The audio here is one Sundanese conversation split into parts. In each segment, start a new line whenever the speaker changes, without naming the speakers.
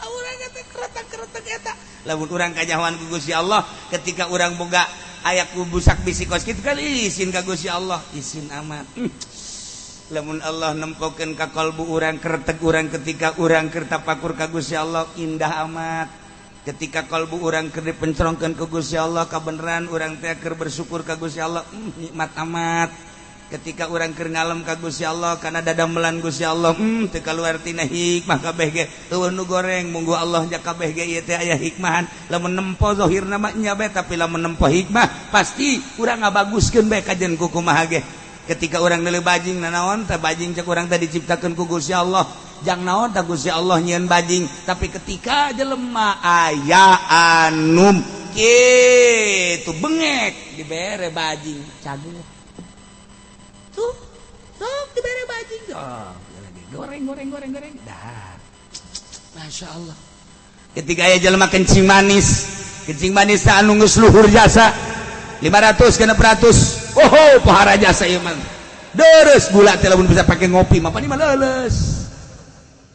Urang teh kretek-kretek eta. Lamun urang kanyahoan ku Gusti Allah, ketika urang boga aya ku busak bisi kos kitu kan isin ka Gusti Allah, isin amat. Lamun Allah nempokeun ka kalbu urang kretek urang ketika urang keur tapakur ka Gusti Allah, indah amat. Ketika kalbu urang keur dipencrongkeun ku Gusti Allah kabeneran urang teh keur bersyukur ka Gusti Allah, nikmat amat. Ketika urang keur ngalem ka Gusti Allah kana dadamelan Gusti Allah, teu kaluar tina hikmah kabeh ge, eueuh nu goreng munggu Allah nya kabeh ge ieu teh aya hikmahan. Lamun nempo zahirna mah nya bae, tapi lamun nempo hikmah pasti urang ngabaguskeun bae kajen ku kumaha ge. Ketika urang neuleuh bajing nanaon teh bajing cek urang teh diciptakeun ku Gusti Allah, jang naon teh Gusti Allah nyieun bajing, tapi ketika jelema aya anu kitu bengek dibere bajing cager tuh sok dibere bajing, oh, goreng goreng goreng goreng dah, Masya Allah. Ketika aya jelema kencing manis, kencing manis anu geus luhur jasa 500 600, oh pohara jasa ieu mah deres gula teh lamun bisa pakai ngopi mah pani mah leuleus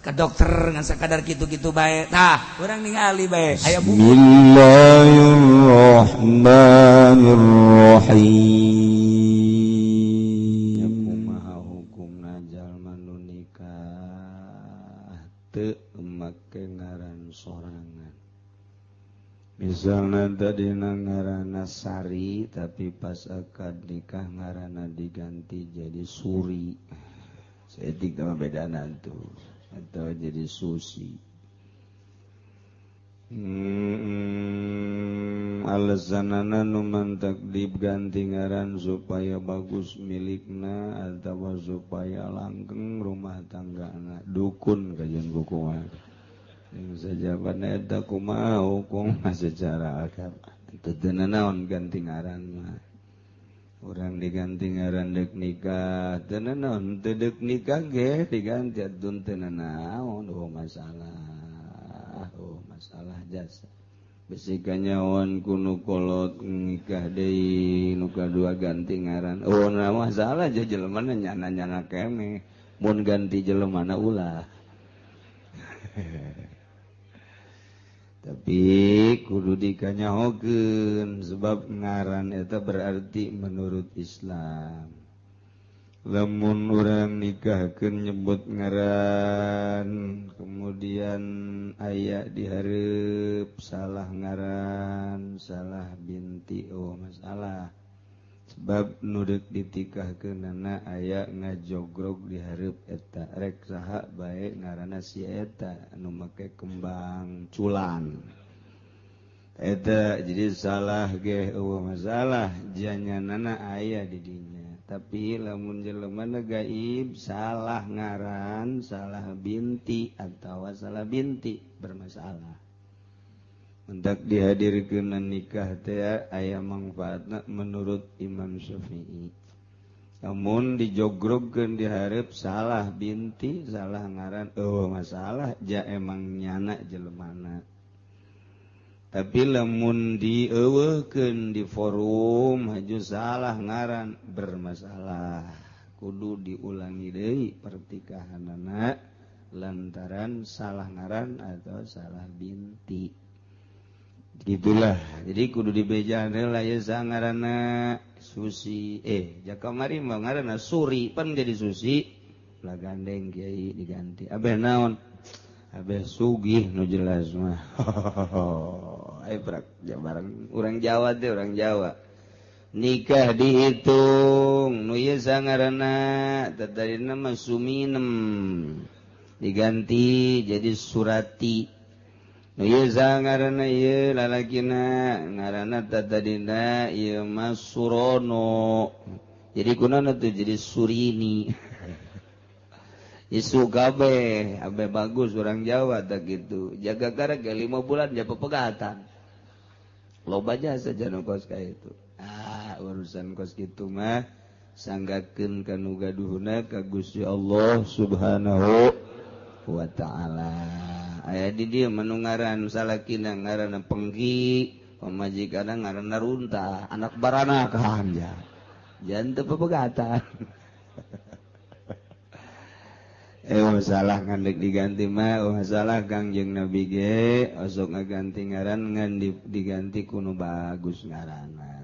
ke dokter ngan sakadar kitu-kitu bae. Tah urang ningali bae aya buku.
Bismillahirrahmanirrahim. Kumaha hukumna jalma nu nikah teu make ngaran sorangan? Misalnya tadi ngaranna Sari, tapi pas akad nikah ngaranna diganti jadi Suri, saeutik mah bedana tuh, atau jadi Susi. Alasanana nu mantak diganti ngaran supaya bagus milikna atau supaya langgeng rumah tanggana, dukun kajian kukumaha yang sajaban eta kumaha hukum secara agama? Teu naon ganti ngaran mah. Urang diganti ngaran dek nikah teu naon, teu dek nikah ge diganti atun teu naon. Oh masalah, oh masalah jasa bisi kanyawan ku nu kolot nikah deui nu kadua ganti ngaran, oh nah masalah aja jelemana nyana-nyana kene mun ganti jelemana ulah. Tapi kudu dikanyahokeun sebab ngaran eta berarti menurut Islam lamun urang nikahkeun nyebut ngaran kemudian aya dihareup salah ngaran, salah binti, oh masalah sebab nu deuk ditikahkeunana aya ngajogrog dihareup eta rek saha bae ngaranna si eta anu make kembang culan eta, jadi salah ge eueuh masalah janyanana aya di dinya. Tapi lamun jelemana gaib salah ngaran, salah binti atau salah binti bermasalah. Mentak dihadirkeun nikah teh aya mangfaatna menurut Imam Syafi'i. Namun dijogrogkeun dihareup salah binti, salah ngaran, eueuh masalah ja emang nyana jelemana. Tapi lamun dieuweuhkeun di forum haju salah ngaran bermasalah, kudu diulangi deui pertikahanana lantaran salah ngaran atau salah binti. Gitulah. Jadi kudu dibejaan heula ye ngaranna Susi, jakamari mah ngaranna Suri pan jadi Susi lah gandeng kiai diganti. Abeh naon? Abeh sugih nu jelas mah. Ayo prak bareng urang Jawa teh, urang Jawa. Nikah dihitung nu ieu sangaranna tadina mah Suminem diganti jadi Surati. Nu ieu sangaranna ieu lalakina ngaranna tadina ieu mah Surono. Jadi kunaon tuh jadi Surini. Isu kabeh, abe bagus orang Jawa tak gitu. Jaga karek 5 bulan ja pepegatan. Loba jasa janu kos ka itu. Ah, urusan kos kitu mah sanggakeun ka nu gaduhna ka Gusti Allah Subhanahu wa taala. Aya di dieu mah nu ngaran salakina ngaranna Pengki, pamajikanna ngaranna Runtah, anak baranakan ja. Jangan teu pepegatan. Masalah ngan deuk diganti mah masalah Kangjeng Nabi ge osok ngaganti ngaran ngan diganti ku nu bagus ngaranna.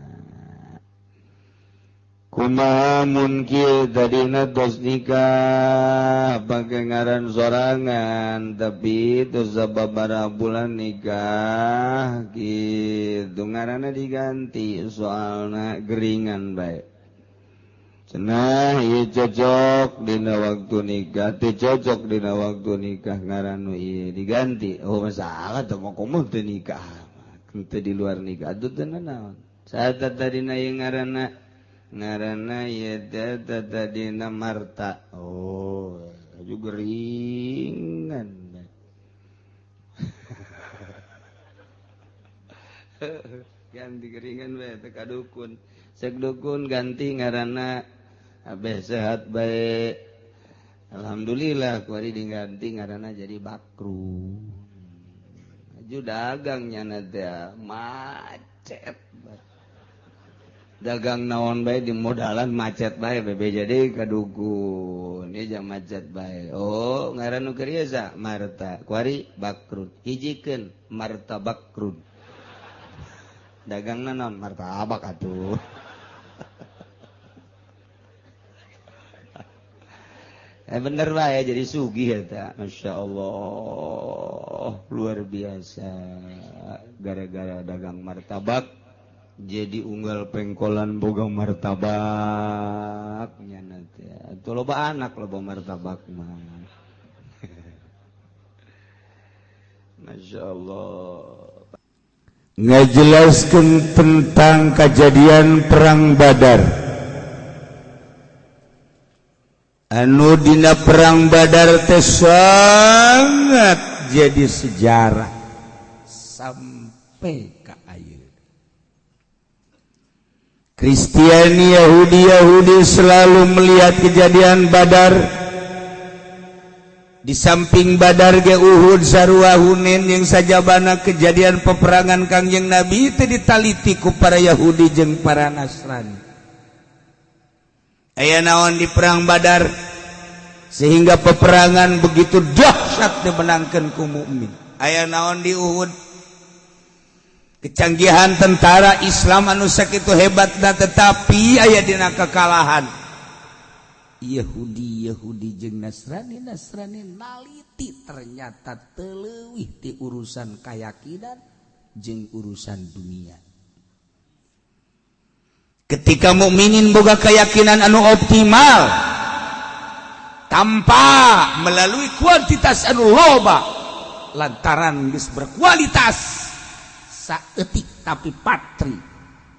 Kumaha mun kieu tadina tos nikah pake ngaran sorangan tapi tos sababaraha bulan nikah kitu ngaranna diganti soalna geringan bae. Cenah ieu cocok dina waktu nikah teu cocok dina waktu nikah ngaran nu ieu diganti. Oh masalah teh mah komo teu nikah teu di luar nikah atuh teu nanaon. Saat tadina ieu ngaranna ngaranna ieu teh tadina Marta. Oh aju geringan. Ganti geringan bae teh ka dukun. Sek dukun ganti ngaranna abeh sehat bae. Alhamdulillah kuari diganti ngaranna jadi Bakru. Aju dagangnya teh macet. Dagang naon bae di modalan macet bae bebe jadi ka dukun. Ieu jang macet bae. Oh ngaran nu keur ieu sa Marta kuari Bakrun. Hijikeun Marta Bakrun. Dagangna naon martabak atuh. Bener bae jadi sugih eta. Masya Allah luar biasa. Gara-gara dagang martabak jadi unggal pengkolan boga martabak nya teh. Atuh loba anak loba martabak mah. Masya Allah.
Ngajelaskeun tentang kejadian perang Badar. Anu dina perang Badar teh sangat jadi sejarah sampai ka ayeuna. Kristiani Yahudi Yahudi selalu melihat kejadian Badar. Di samping Badar ge Uhud sarua Hunain yang sajabana kejadian peperangan Kangjeng Nabi teh ditaliti ku para Yahudi jeung para Nasrani. Aya naon di perang Badar sehingga peperangan begitu dahsyat dimenangkeun ku mukmin. Aya naon di Uhud kecanggihan tentara Islam anu sakitu hebatna tetapi aya dina kekalahan. Yahudi Yahudi jeung Nasrani Nasrani naliti ternyata teu leuwih ti urusan keyakinan jeung urusan dunia. Ketika mukminin boga keyakinan anu optimal tanpa melalui kuantitas anu loba lantaran geus berkualitas saeutik tapi patri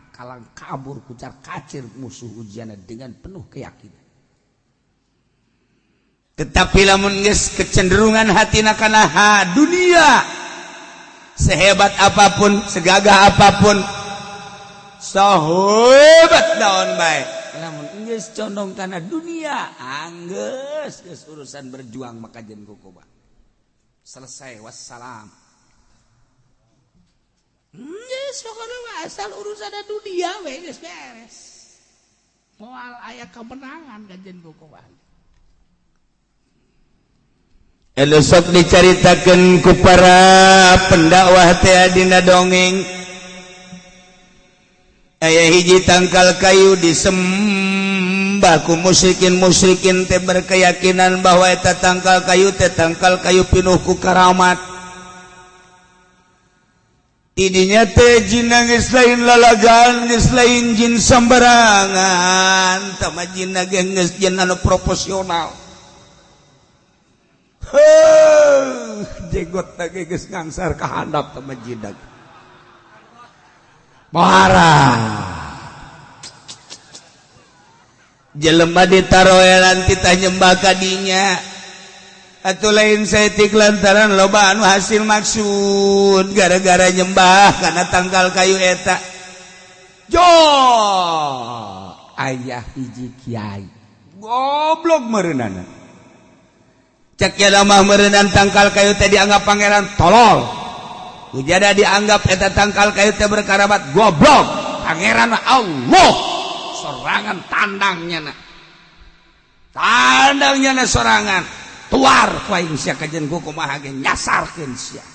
kalang kabur kucar kacir musuh ujiana dengan penuh keyakinan. Tetapi lamun geus kecenderungan hatina kana dunia sehebat apapun segagah apapun sahebat naon bae lamun geus condong kana dunia anggeus geus urusan berjuang maka jeung kukuba selesai wassalam. Geus pokona mah asal urusan dunia we geus beres moal aya kemenangan kajen kukuba. Anu sok dicaritakeun ku para pendakwah teh dina dongeng aya hiji tangkal kayu disembah ku musyrikin-musyrikin teh berkeyakinan bahwa eta tangkal kayu teh tangkal kayu pinuh ku karamat. Tidinya teh jin geus lain lalagan geus lain jin sembarangan tah mah jin ge geus jin anu proporsional. Heuh, jenggot lagi geus ngangsar ka handap teh mah jin. Marah. Jelema ditaroelan titah nyembah ka dinya. Atuh lain saeutik lantaran loba anu hasil maksud gara-gara nyembah kana tangkal kayu eta. Jo, ayah hiji kiai. Goblok meureunana. Cek ya mah meureunan tangkal kayu teh dianggap pangeran tolol. Hujada dianggap eta tangkal kayu teh berkaramat goblok. Pangeran mah Allah. Sorangan tandangnya na. Tandangnya na sorangan. Tuar ku aing sia kajen ku kumaha ge nyasarkeun sia.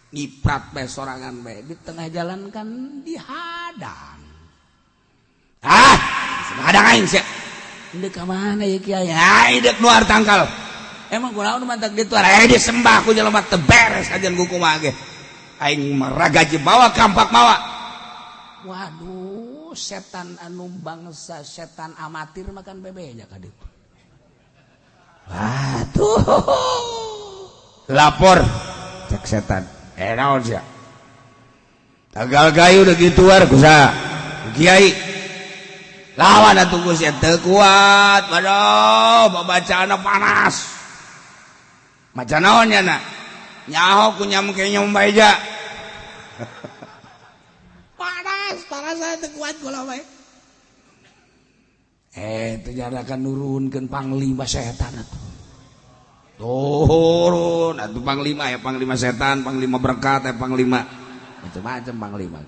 Ngiprat bae sorangan bae di tengah jalan kan dihadang. Ah, hadang aing sia. Deuk ka mana ya kiai? Ai deuk nuar tangkal. Emang kunaon mantak dituar? Eh disembah ku jelema teu beres kajen ku kumaha ge. Aing maragaji bawa kampak mawa. Waduh, setan anu bangsa setan amatir makan bebeja ka ditu. Waduh. Lapor cek setan. Eh naon sia? Tagal gayu udah gituar kusa. Kiai. Lawan atuh ku sia teu kuat. Waduh, babacaanna panas. Maca naon nya na? Nyaho ku nyam ke nyom baeja. Panas, panas teu kuat kula bae. Eh, teu jarakan nurunkeun panglima setan atuh. Turun atuh panglima ya, panglima setan, panglima berkat ya, panglima macam-macam panglima.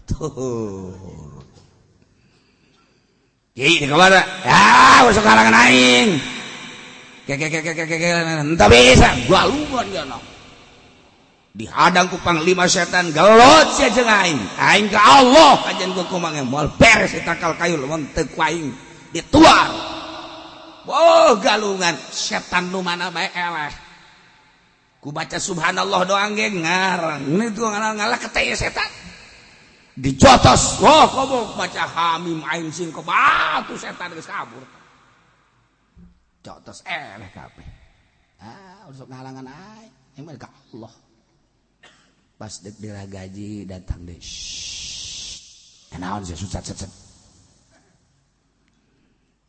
Turun. Kiai di kamana? Ya, masuk kalangan aing. Entah bisa galungan ya no. Dihadang ku panglima setan gelut sia jeung aing. Aing ka Allah kajian ku kumaha moal beres takal kayu lamun teu ku aing dituar. Oh galungan setan nu mana bae eleh. Ku baca subhanallah doang ge ngarang. Ini tuh ngalah keteh setan. Dijotos. Wah, komo baca hamim ain sin batu setan geus kabur. Jotos eleh kabeh. Ah, usuk ngalangan aing. Emang ka Allah. Pas dek diragaji datang deh. Naon sih susah set.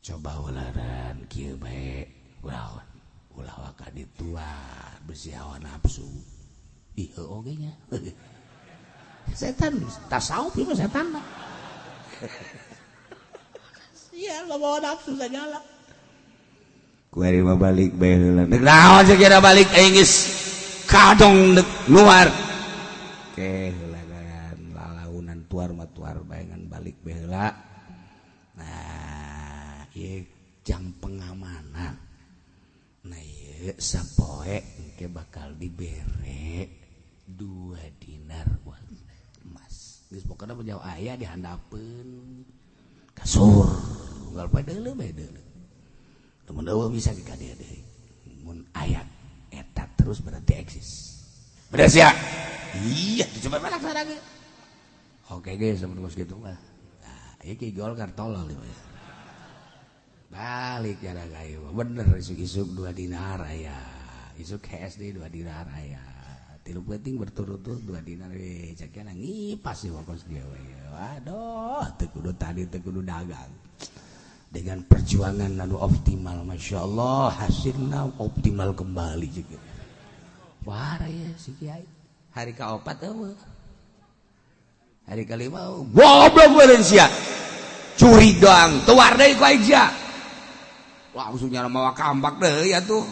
Coba ularan kieu bae. Ulah ulah waka dituar besi hawa nafsu. Ih heuh oge nya. Setan tasawuf ieu mah setan mah. Sia bawa nafsu segala. Kuari mah balik bae heula. Dek naon sih kira balik aing geus kadong dek luar. Oke heula kan lalaunan tuar mah tuar bae ngan balik bae heula. Nah, ieu jang pengamanan. Nah, ieu sapoe engke bakal dibere 2 dinar emas. Geus pokona mah jauh aya dihandapeun kasur. Unggal poe deuleu bae deuleu. Lamun eueuh bisa di ka dieu deui. Mun aya eta terus berarti eksis. Beres ya? Iya, dicoba laksana ge. Oke ge samun geus kitu mah. Nah, ieu ki Golkar tolol ieu. Balik ya kayu. Bener isuk-isuk 2 dinar aya. Isuk HSD 2 dinar aya. Tilu penting berturut-turut 2 dinar we. Cek ngipas sih wakos dia we. Waduh, teu kudu tadi teu kudu dagang. Dengan perjuangan anu optimal, masya Allah hasilnya optimal kembali juga. Wah ya si kiai. Hari kaopat eueuh. Hari kalima goblok beureun sia. Curi doang, tuar deui ku aing sia. Langsung nyala mawa kampak deui atuh.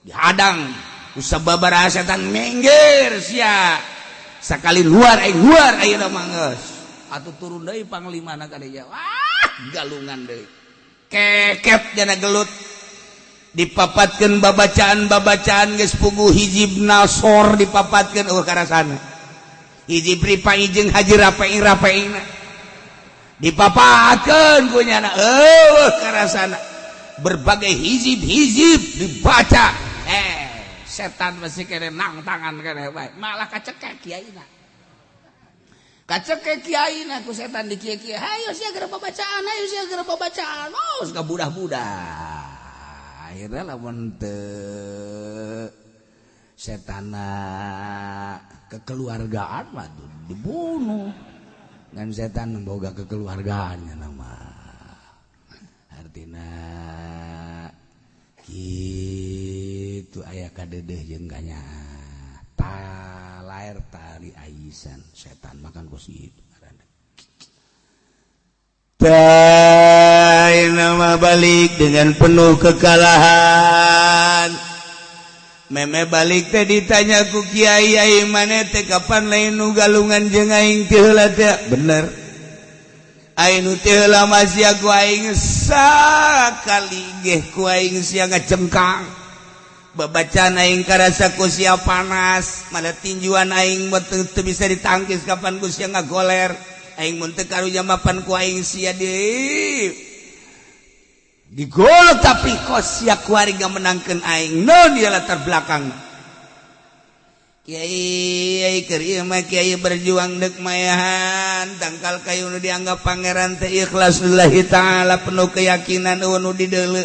Dihadang ku sababaraha setan minggir sia. Sakali luar aing luar ayeuna mah geus. Atuh turun deui panglimana ka dieu. Wah, galungan deui. Keket jana gelut. Dipapatkeun babacaan-babacaan geus puguh hizib nasor dipapatkeun eueuh karasana. Hizib ripai jeung haji rapai-rapaina. Dipapatkeun ku nyana eueuh karasana. Berbagai hizib-hizib dibaca. Setan masih kene nang tangan kene bae. Malah kacekek kiaina. Kacekek kiaina ku setan di kieu-kieu. Hayo sia geura babacaan, hayo sia geura babacaan. Oh, geus budah-budah. Akhirnya lamun teu setana kekeluargaan mah dibunuh. Ngan setan boga kekeluargaannya nama. Artina kitu aya kadedeh jeung kanya talair tali aisan setan makan kos kitu ngaranna. Nama balik dengan penuh kekalahan. Meme balik teh ditanya ku kiai, ai maneh teh kapan lain nu galungan jeung aing teh heula teh? Bener. Aing teh heula mah sia ku aing sakali geh ku aing sia ngacengkang. Babacaan aing karasa ku sia panas, mana tinjuan aing mah teu bisa ditangkis kapan ku sia ngagoler. Aing mun teu karunya mapan ku aing sia di digolok tapi kos sia kuari ngamenangkeun aing. Naon ieu latar belakang? Kiai keur ieu mah kiai berjuang deuk mayahan tangkal kayu nu dianggap pangeran teh ikhlas lillahi ta'ala penuh keyakinan eueuh nu dideuleu.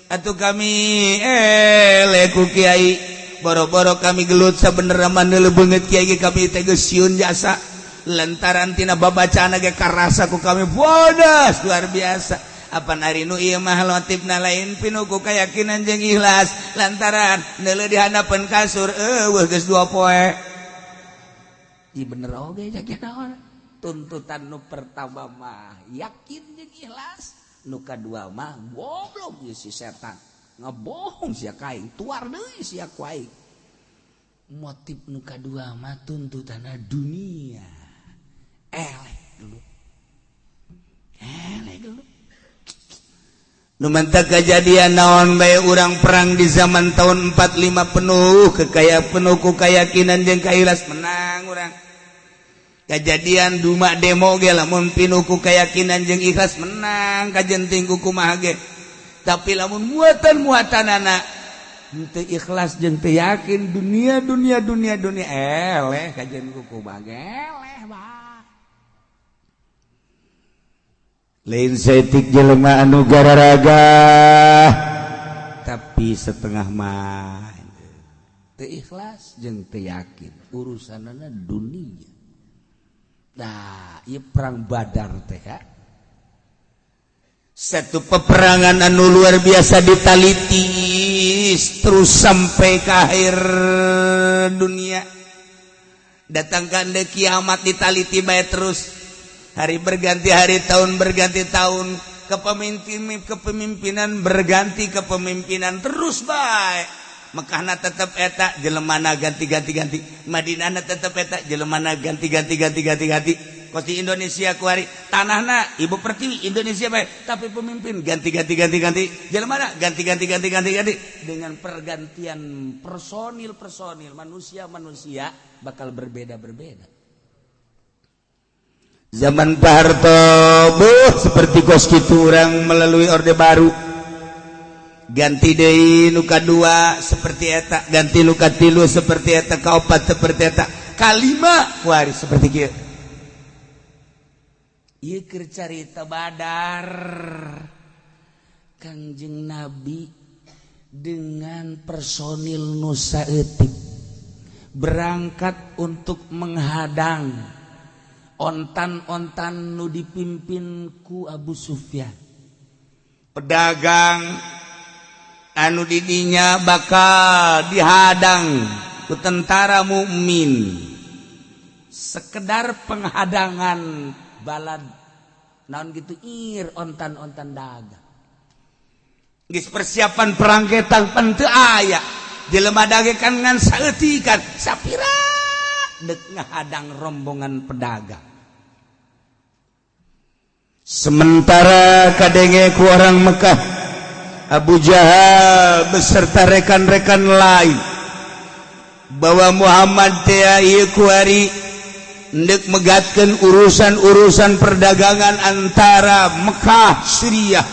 Atuh kami eleh ku kiai boro-boro kami gelut sabenerna mah neuleuh beungeut kiai ge kami teh geus sieun jasa lantaran tina babacaanna ge karasa ku kami bodas luar biasa. Apan ari nu ieu mah motifna lain pinuh ku keyakinan jeung ikhlas lantaran neuleuh di handapeun kasur eueuh geus 2 poe. Ieu bener oge yakin naon tuntutan nu pertama mah yakin jeung ikhlas, nu kadua mah goblok ieu si setan ngebohong sia ka aing tuar deui sia ku aing. Motif nu kadua mah tuntutanna dunia eleh gelut eleh gelut. Nu mantap kejadian naon bae urang perang di zaman tahun 45 penuh kekaya penuh ku keyakinan jeung kaikhlas menang urang. Kejadian duma demo ge lamun pinuh ku keyakinan jeung ikhlas menang kajenting ku kumaha ge. Tapi lamun muatan-muatanana henteu ikhlas jeung teu yakin dunia dunia dunia dunia eleh kajen ku kumaha ge eleh bae. Lain setik jelema anu gararaga tapi setengah mah teu ikhlas jeung teu yakin urusanana dunia. Nah, ieu perang Badar teh satu peperangan anu luar biasa ditaliti terus sampai ke akhir dunia. Datangkan de kiamat ditaliti bae terus. Hari berganti hari, tahun berganti tahun, kepemimpinan berganti kepemimpinan terus baik. Mekahna tetep eta jelemana ganti-ganti ganti, Madinahna tetep eta jelemana ganti-ganti ganti ganti ganti. Kos di Indonesia kuari tanahna ibu pertiwi Indonesia baik, tapi pemimpin ganti-ganti ganti ganti, jelemana ganti-ganti ganti ganti ganti. Dengan pergantian personil-personil manusia-manusia bakal berbeda-berbeda. Zaman Pak Harto buh seperti kos kitu urang melalui Orde Baru. Ganti deui nu kadua seperti eta, ganti nu katilu seperti eta, kaopat seperti eta, kalima kuari seperti kieu. Ieu keur carita Badar. Kangjeng Nabi dengan personil nu saeutik berangkat untuk menghadang ontan-ontan nu dipimpin ku Abu Sufyan. Pedagang anu didinya bakal dihadang ku tentara mukmin. Sekedar penghadangan balad naon gitu ir ontan-ontan dagang. Geus persiapan perang ge pan teu aya. Jelema dagang kan ngan saeutikan sapira deuk ngahadang rombongan pedagang. Sementara kadenge ku orang Mekah, Abu Jahal beserta rekan-rekan lain bahwa Muhammad teh ieu kuari endek megatkeun urusan-urusan perdagangan antara Mekah Suriah.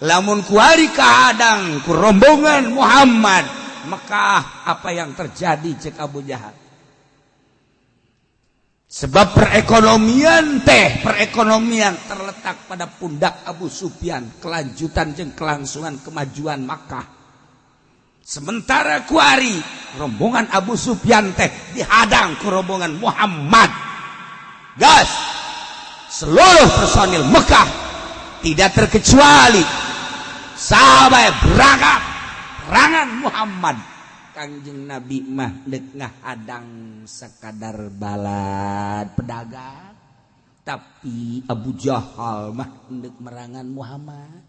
Lamun kuari kahadang ku rombongan Muhammad Mekah, apa yang terjadi cek Abu Jahal? Sebab perekonomian teh perekonomian terletak pada pundak Abu Sufyan, kelanjutan jeung kelangsungan kemajuan Makkah. Sementara kuari rombongan Abu Sufyan teh dihadang ku rombongan Muhammad. Gas, seluruh personil Mekah tidak terkecuali sahabat berangkat perangan Muhammad. Kangjeng Nabi mah dek ngahadang sekadar balad pedagang, tapi Abu Jahal mah dek merangan Muhammad.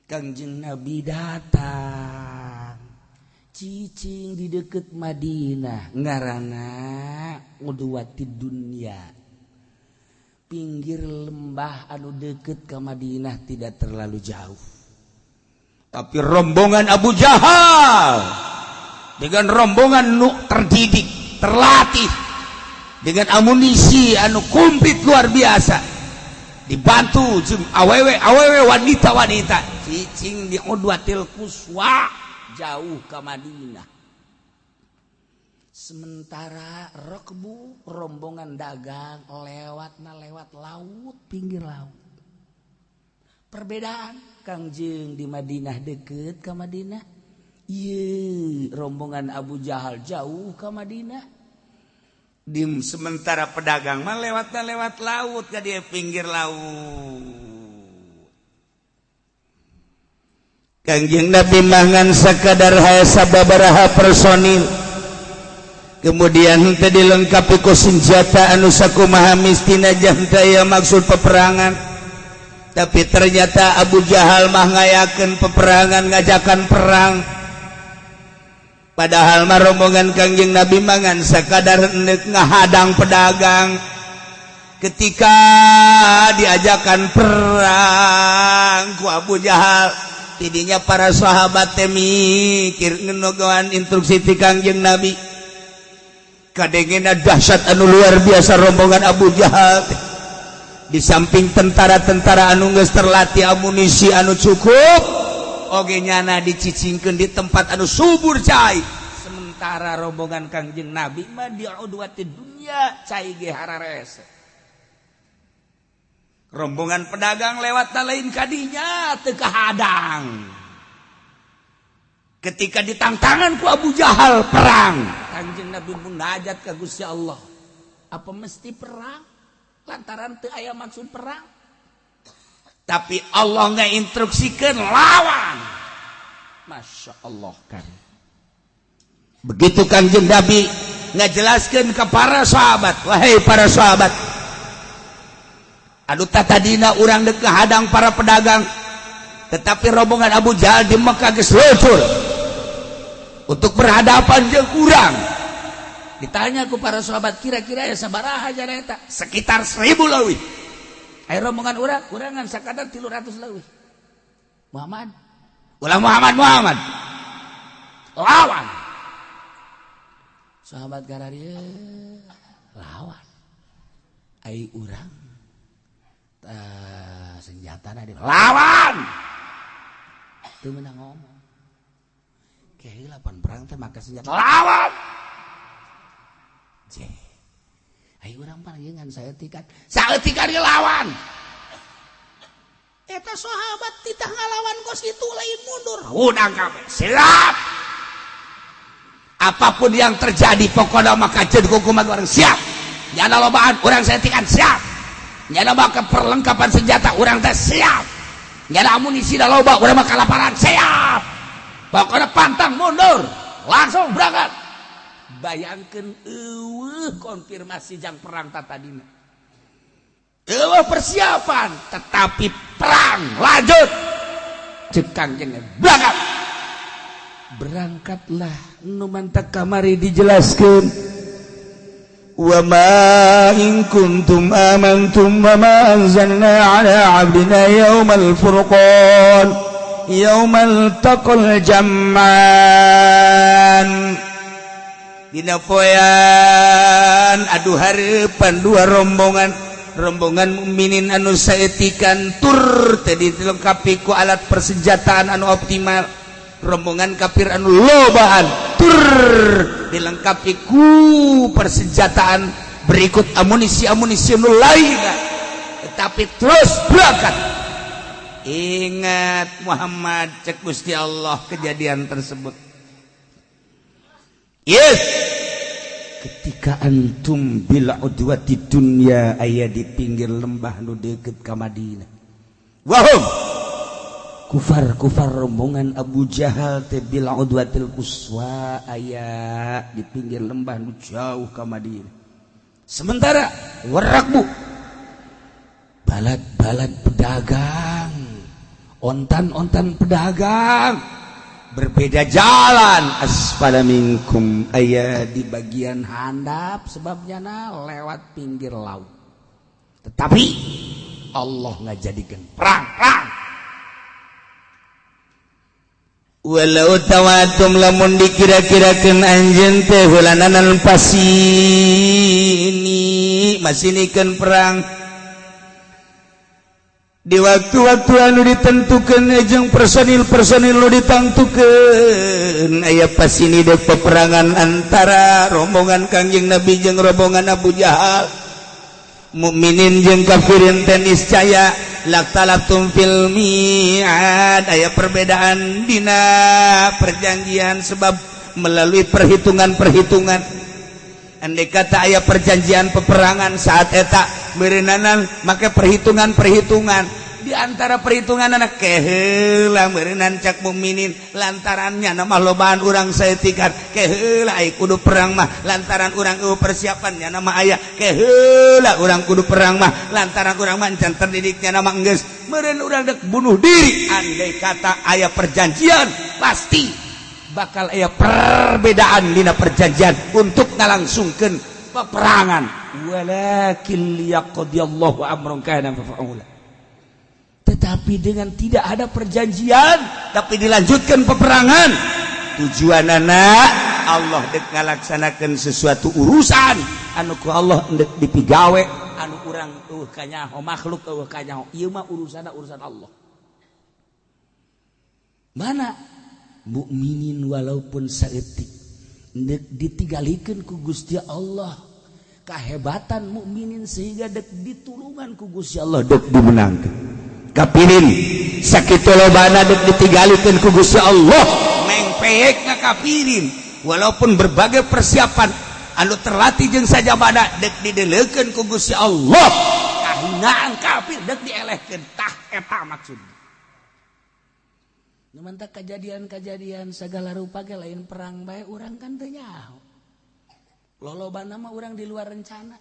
Kangjeng Nabi datang cicing di deket Madinah, ngarana Udwati dunia. Pinggir lembah anu deket ke Madinah, tidak terlalu jauh. Tapi rombongan Abu Jahal dengan rombongan nu terdidik, terlatih, dengan amunisi anu komplit luar biasa, dibantu jeung awewe awewe, wanita wanita, cicing di Udwatil Quswa, jauh ke Madinah. Sementara rokbu, rombongan dagang, lewat na lewat laut, pinggir laut. Perbedaan, Kangjeng di Madinah, deket ke Madinah. Iya, rombongan Abu Jahal jauh ke Madinah. Di sementara pedagang mah lewatnya lewat laut, ke dia pinggir laut. Kangjeng Nabi mangan sakadar haya sababaraha personil, kemudian tadi dilengkapi ku senjata anu sakumaha mistina, jam maksud peperangan. Tapi ternyata Abu Jahal mah ngayakeun peperangan, ngajakan perang. Padahal mah rombongan Kangjeng Nabi mangan sakadar endek ngahadang pedagang. Ketika diajakan perang ku Abu Jahal, tidinya para sahabat teh mikir ngenogoan instruksi ti Kangjeng Nabi. Kadengena dahsyat anu luar biasa rombongan Abu Jahal teh. Di samping tentara-tentara anu geus terlatih, amunisi anu cukup oge, nyana dicicingkeun di tempat anu subur cai. Sementara rombongan Kangjeng Nabi mah di udwati dunya, cai ge hararese. Rombongan pedagang lewat lain kadinya, teu kahadang. Ketika ditangtangan ku Abu Jahal perang, Kangjeng Nabi munajat ka Gusti Allah, apa mesti perang? Lantaran teu aya maksud perang, tapi Allah nggak instruksikan lawan. Masya Allah kan. Begitu Kangjeng Nabi ngajelaskan ke para sahabat, "Wahai para sahabat, aduh, tadina urang dek hadang para pedagang, tetapi rombongan Abu Jahal di Mekah geus luncur untuk berhadapan jeung urang." Ditanya ku para sahabat, "Kira-kira ya sabaraha jana eta?" "Sekitar 1000 leuwih." Ayo rombongan urang kurangan sakadar 300 leuwih. "Muhammad, ulah Muhammad, Muhammad, lawan." Sahabat gararia, "Lawan, ai urang senjata di lawan teu meunang ngomong." Kehilapan perang teh make senjata, lawan. Je. Ayo urang panjenengan saeutikan. Saeutikan ge lawan. Eta sahabat titah ngalawan kos itu, lain mundur. Udang kabeh. Siap. Apapun yang terjadi, pokoknya maka jadi hukuman urang siap. Nyana lobaan urang saeutikan, siap. Nyana maka perlengkapan senjata urang teh siap. Nyana amunisi da loba, urang mah kalaparan, siap. Pokoknya pantang mundur, langsung berangkat. Bayangkan, eueuh konfirmasi jang perang tatadina. Eueuh persiapan, tetapi perang lanjut. Cek Kangjeng, berangkat. Berangkatlah nu mantak kamari dijelaskeun. Wa ma in kuntum amantum wa ma anzalna ala abdina yaumal furqan yaumal taqal jam'an. Dina poean adu hareupan dua rombongan, rombongan mukminin anu saetikan tur tadi dilengkapi ku alat persenjataan anu optimal, rombongan kafir anu lobaan tur dilengkapi ku persenjataan berikut amunisi-amunisi anu lain, tetapi terus berangkat. "Ingat Muhammad," cek Gusti Allah, kejadian tersebut. Yes, ketika antum bil udwati dunya, aya di pinggir lembah nu deket ka Madinah, wahum kufar kufar, rombongan Abu Jahal teh bil udwatil quswa, aya di pinggir lembah nu jauh ka Madinah. Sementara warakbu, balad-balad pedagang, ontan-ontan pedagang berbeda jalan, asfala minkum, aya di bagian handap, sebabnya na lewat pinggir laut. Tetapi Allah ngajadikeun perang perang. Walau tawatum lamun dikira-kirakeun anjeun teh hulananan pasini masinikeun perang di waktu-waktu anu ditentukan jeung personil-personil nu ditangtukeun aya pasini dek peperangan antara rombongan Kangjeng Nabi jeung rombongan Abu Jahal, mukminin jeung kafirin teh niscaya lakhtalaftum fil mi'ad aya perbedaan dina perjanjian sebab melalui perhitungan-perhitungan. Andai kata aya perjanjian peperangan saat eta meureunanan make perhitungan-perhitungan, di antara perhitungan anak keheula meureunan cak mukminin lantarannya nama lobaan urang saeutikan, keheula ai kudu perang mah lantaran urang eueuh persiapannya nama aya, keheula urang kudu perang mah lantaran urang mah encan terdidiknya nama enggeus meureun urang dek bunuh diri. Andai kata aya perjanjian pasti bakal aya perbedaan dina perjanjian untuk ngalangsungkeun peperangan. Walakin liyaqdiyallahu amran kana maf'ula. Tetapi dengan tidak ada perjanjian tapi dilanjutkan peperangan, tujuan anak Allah dek ngalaksanakan sesuatu urusan anu ku Allah dek dipigawe anu urang eueuh kanyaho, makhluk eueuh kanyaho, ieu mah urusanna urusan Allah. Mana mukminin walaupun saeutik dek ditinggalikeun ku Gusti Allah kehebatan mukminin sehingga dek ditulungan ku Gusti Allah dek dimenangkeun. Kafirin sakitu lobana dek ditinggalikeun ku Gusti Allah mengpeyek ka kafirin walaupun berbagai persiapan anu terlatih jeung sajabana dek didelekeun ku Gusti Allah kahinaan kafir dek dielehkeun. Tah eta maksudna. Nu mantak kejadian-kejadian segala rupa ge lain perang bae urang kan teu nyaho. Lolobana mah urang di luar rencana.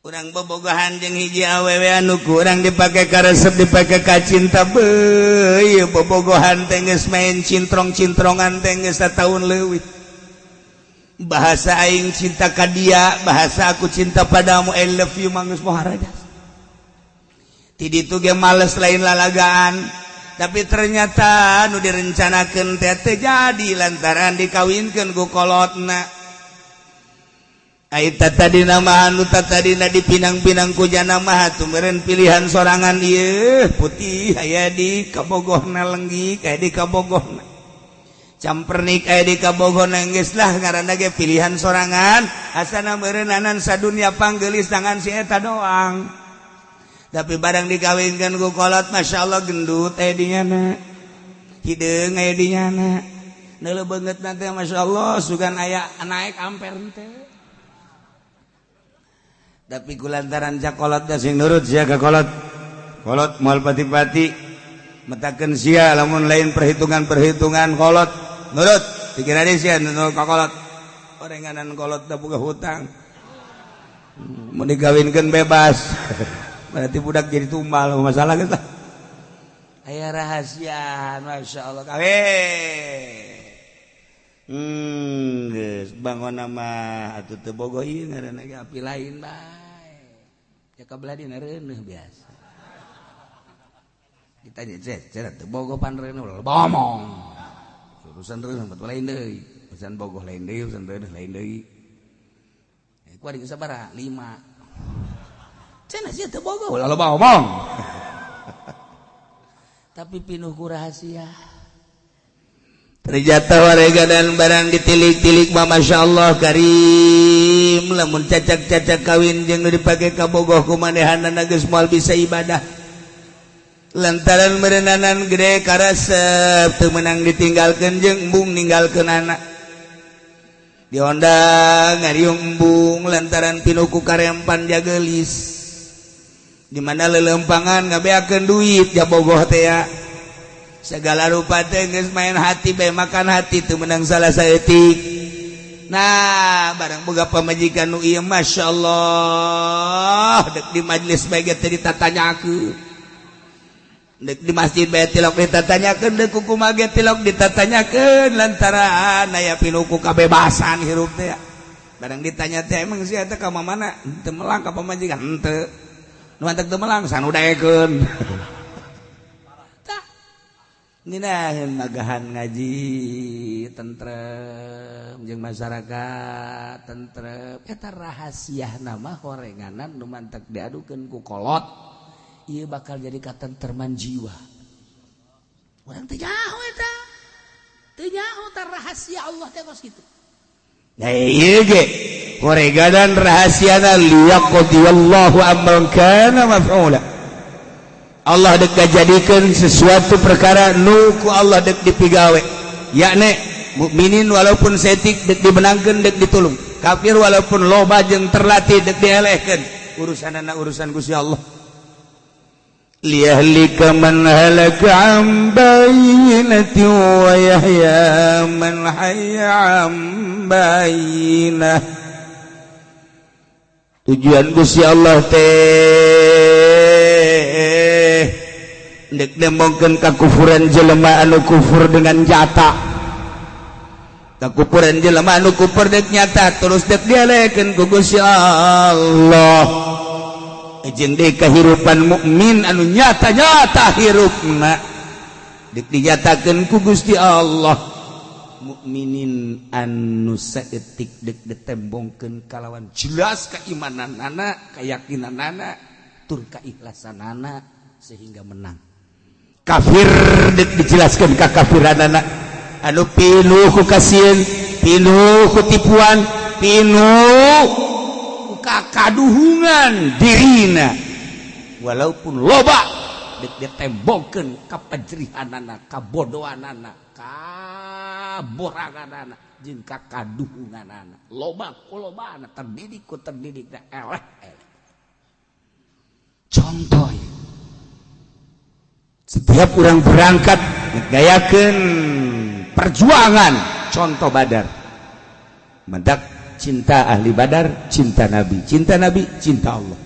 Urang bobogohan jeung hiji awewe anu kurang dipake karesep dipake ka cinta beuh bobogohan teh geus main cintrong-cintrongan teh geus sataun leuwih. Bahasa aing cinta ka dia, bahasa aku cinta padamu, I love you mah geus poharajas. Ti ditu ge males lain lalagaan, tapi ternyata nu direncanakeun teh teu jadi lantaran dikawinkeun ku kolotna. Aita tadi nama anu tadina dipinang-pinang ku jana mah atuh meureun pilihan sorangan ieu putih aya di kabogohna, lenggik aya di kabogohna, campernik aya di kabogohna, geus lah ngaranna ge pilihan sorangan asana meureunanan sadunya panggelis tangan si eta doang. Tapi barang dikawinkeun ku kolot, Masya Allah, gendut aya di nyana, hideung aya di nyana, neuleuh beungeut teh Masya Allah sugan aya naek amper teh. Tapi kulantaran cak kolot sing nurut sia ka kolot, kolot moal pati-pati metakeun sia lamun lain perhitungan-perhitungan kolot nurut dikira sia nurut ka kolot orenganan kolot da boga hutang mau dikawinkeun bebas berarti budak jadi tumbal masalah geus lah aya rahasia. Masya Allah kawin geus bangun nama atuh teu bogoh ieu ngaranna ge api lain bae ya kabelah dina reuneuh biasa ditanya cet cet teu bogoh pan reuneuh bomong urusan reuneuh lain deui, urusan bogoh lain deui, urusan reuneuh lain deui. Ku adik sabaraha 5 cenah sia teu bogoh lalu bomong tapi pinuh ku rahasia. Ternyata warga dan barang ditilik-tilik mah Masya Allah karim lamun cacak-cacak kawin jeung nu dipake kabogoh ku manehanana geus moal bisa ibadah lantaran merenanan gede karesep teu meunang ditinggalkeun jeung embung ninggalkeun anak diondang ngariung embung lantaran pinuku karempan jagelis di mana lelempangan ngabeakeun duit jabogoh teh ya. Segala rupa teh geus main hati bae makan hati teu meunang salah saeutik. Nah barang boga pamajikan nu ieu Masya Allah dek di majelis bae ge teh ditatanyakeun, dek di masjid bae tilok ditatanyakeun, dek kumaha ge tilok ditatanyakeun lantaran aya pinuku kabebasan hirup teh. Barang ditanya teh, emang sih eta ka mana? Teu melang ka pamajikan henteu. Nu antek teu melang sanu daekeun. Tah. Ngeunaheun magahan ngaji tentrem jeung masyarakat tentrem. Eta rahasia nama horenganan nu mantek diadukeun ku kolot. Ieu bakal jadi katentreman jiwa. Urang teu nyaho eta. Teu nyaho tah rahasia Allah teh kos kitu. Nah, ieu ge horeganan rahasiana liyaqdiyallahu amran kana maf'ula. Allah dek ngajadikeun sesuatu perkara nu ku Allah dek dipigawe. Yakni mukminin walaupun saeutik dek dimenangkeun, dek ditulung. Kafir walaupun loba jeung terlatih dek dielehkeun. Urusanana urusan Gusti Allah. Liyahlika man halaka an bayyinatin wa yahya man hayya an bayyinah. Tujuan Gusti Allah teh dek nembongkeun kakufuran jelema anu kufur dengan jata, kakufuran jelema anu kufur dek nyata, terus dek dielekeun ku Gusti Allah. Jeung deui kehidupan mukmin anu nyata-nyata hirupna dek dinyatakeun ku Gusti Allah, mukminin anu saeutik dek ditembongkeun kalawan jelas keimananana, keyakinanana, tur keikhlasanana sehingga menang. Kafir dek dijelaskeun ka kafiranana anu pinuh ku kasieun, pinuh ku tipuan, pinuh ku kakaduhungan dirina, walaupun loba dek ditembongkeun kapajrihanana, kabodohanana, kaboranganana jeung kakaduhunganana, loba ku lobana, terdidik ku terdidik, eleh eleh. Contoh, setiap orang berangkat ngayakeun perjuangan, contoh Badar, mendak cinta ahli Badar, cinta Nabi, cinta Nabi, cinta Allah.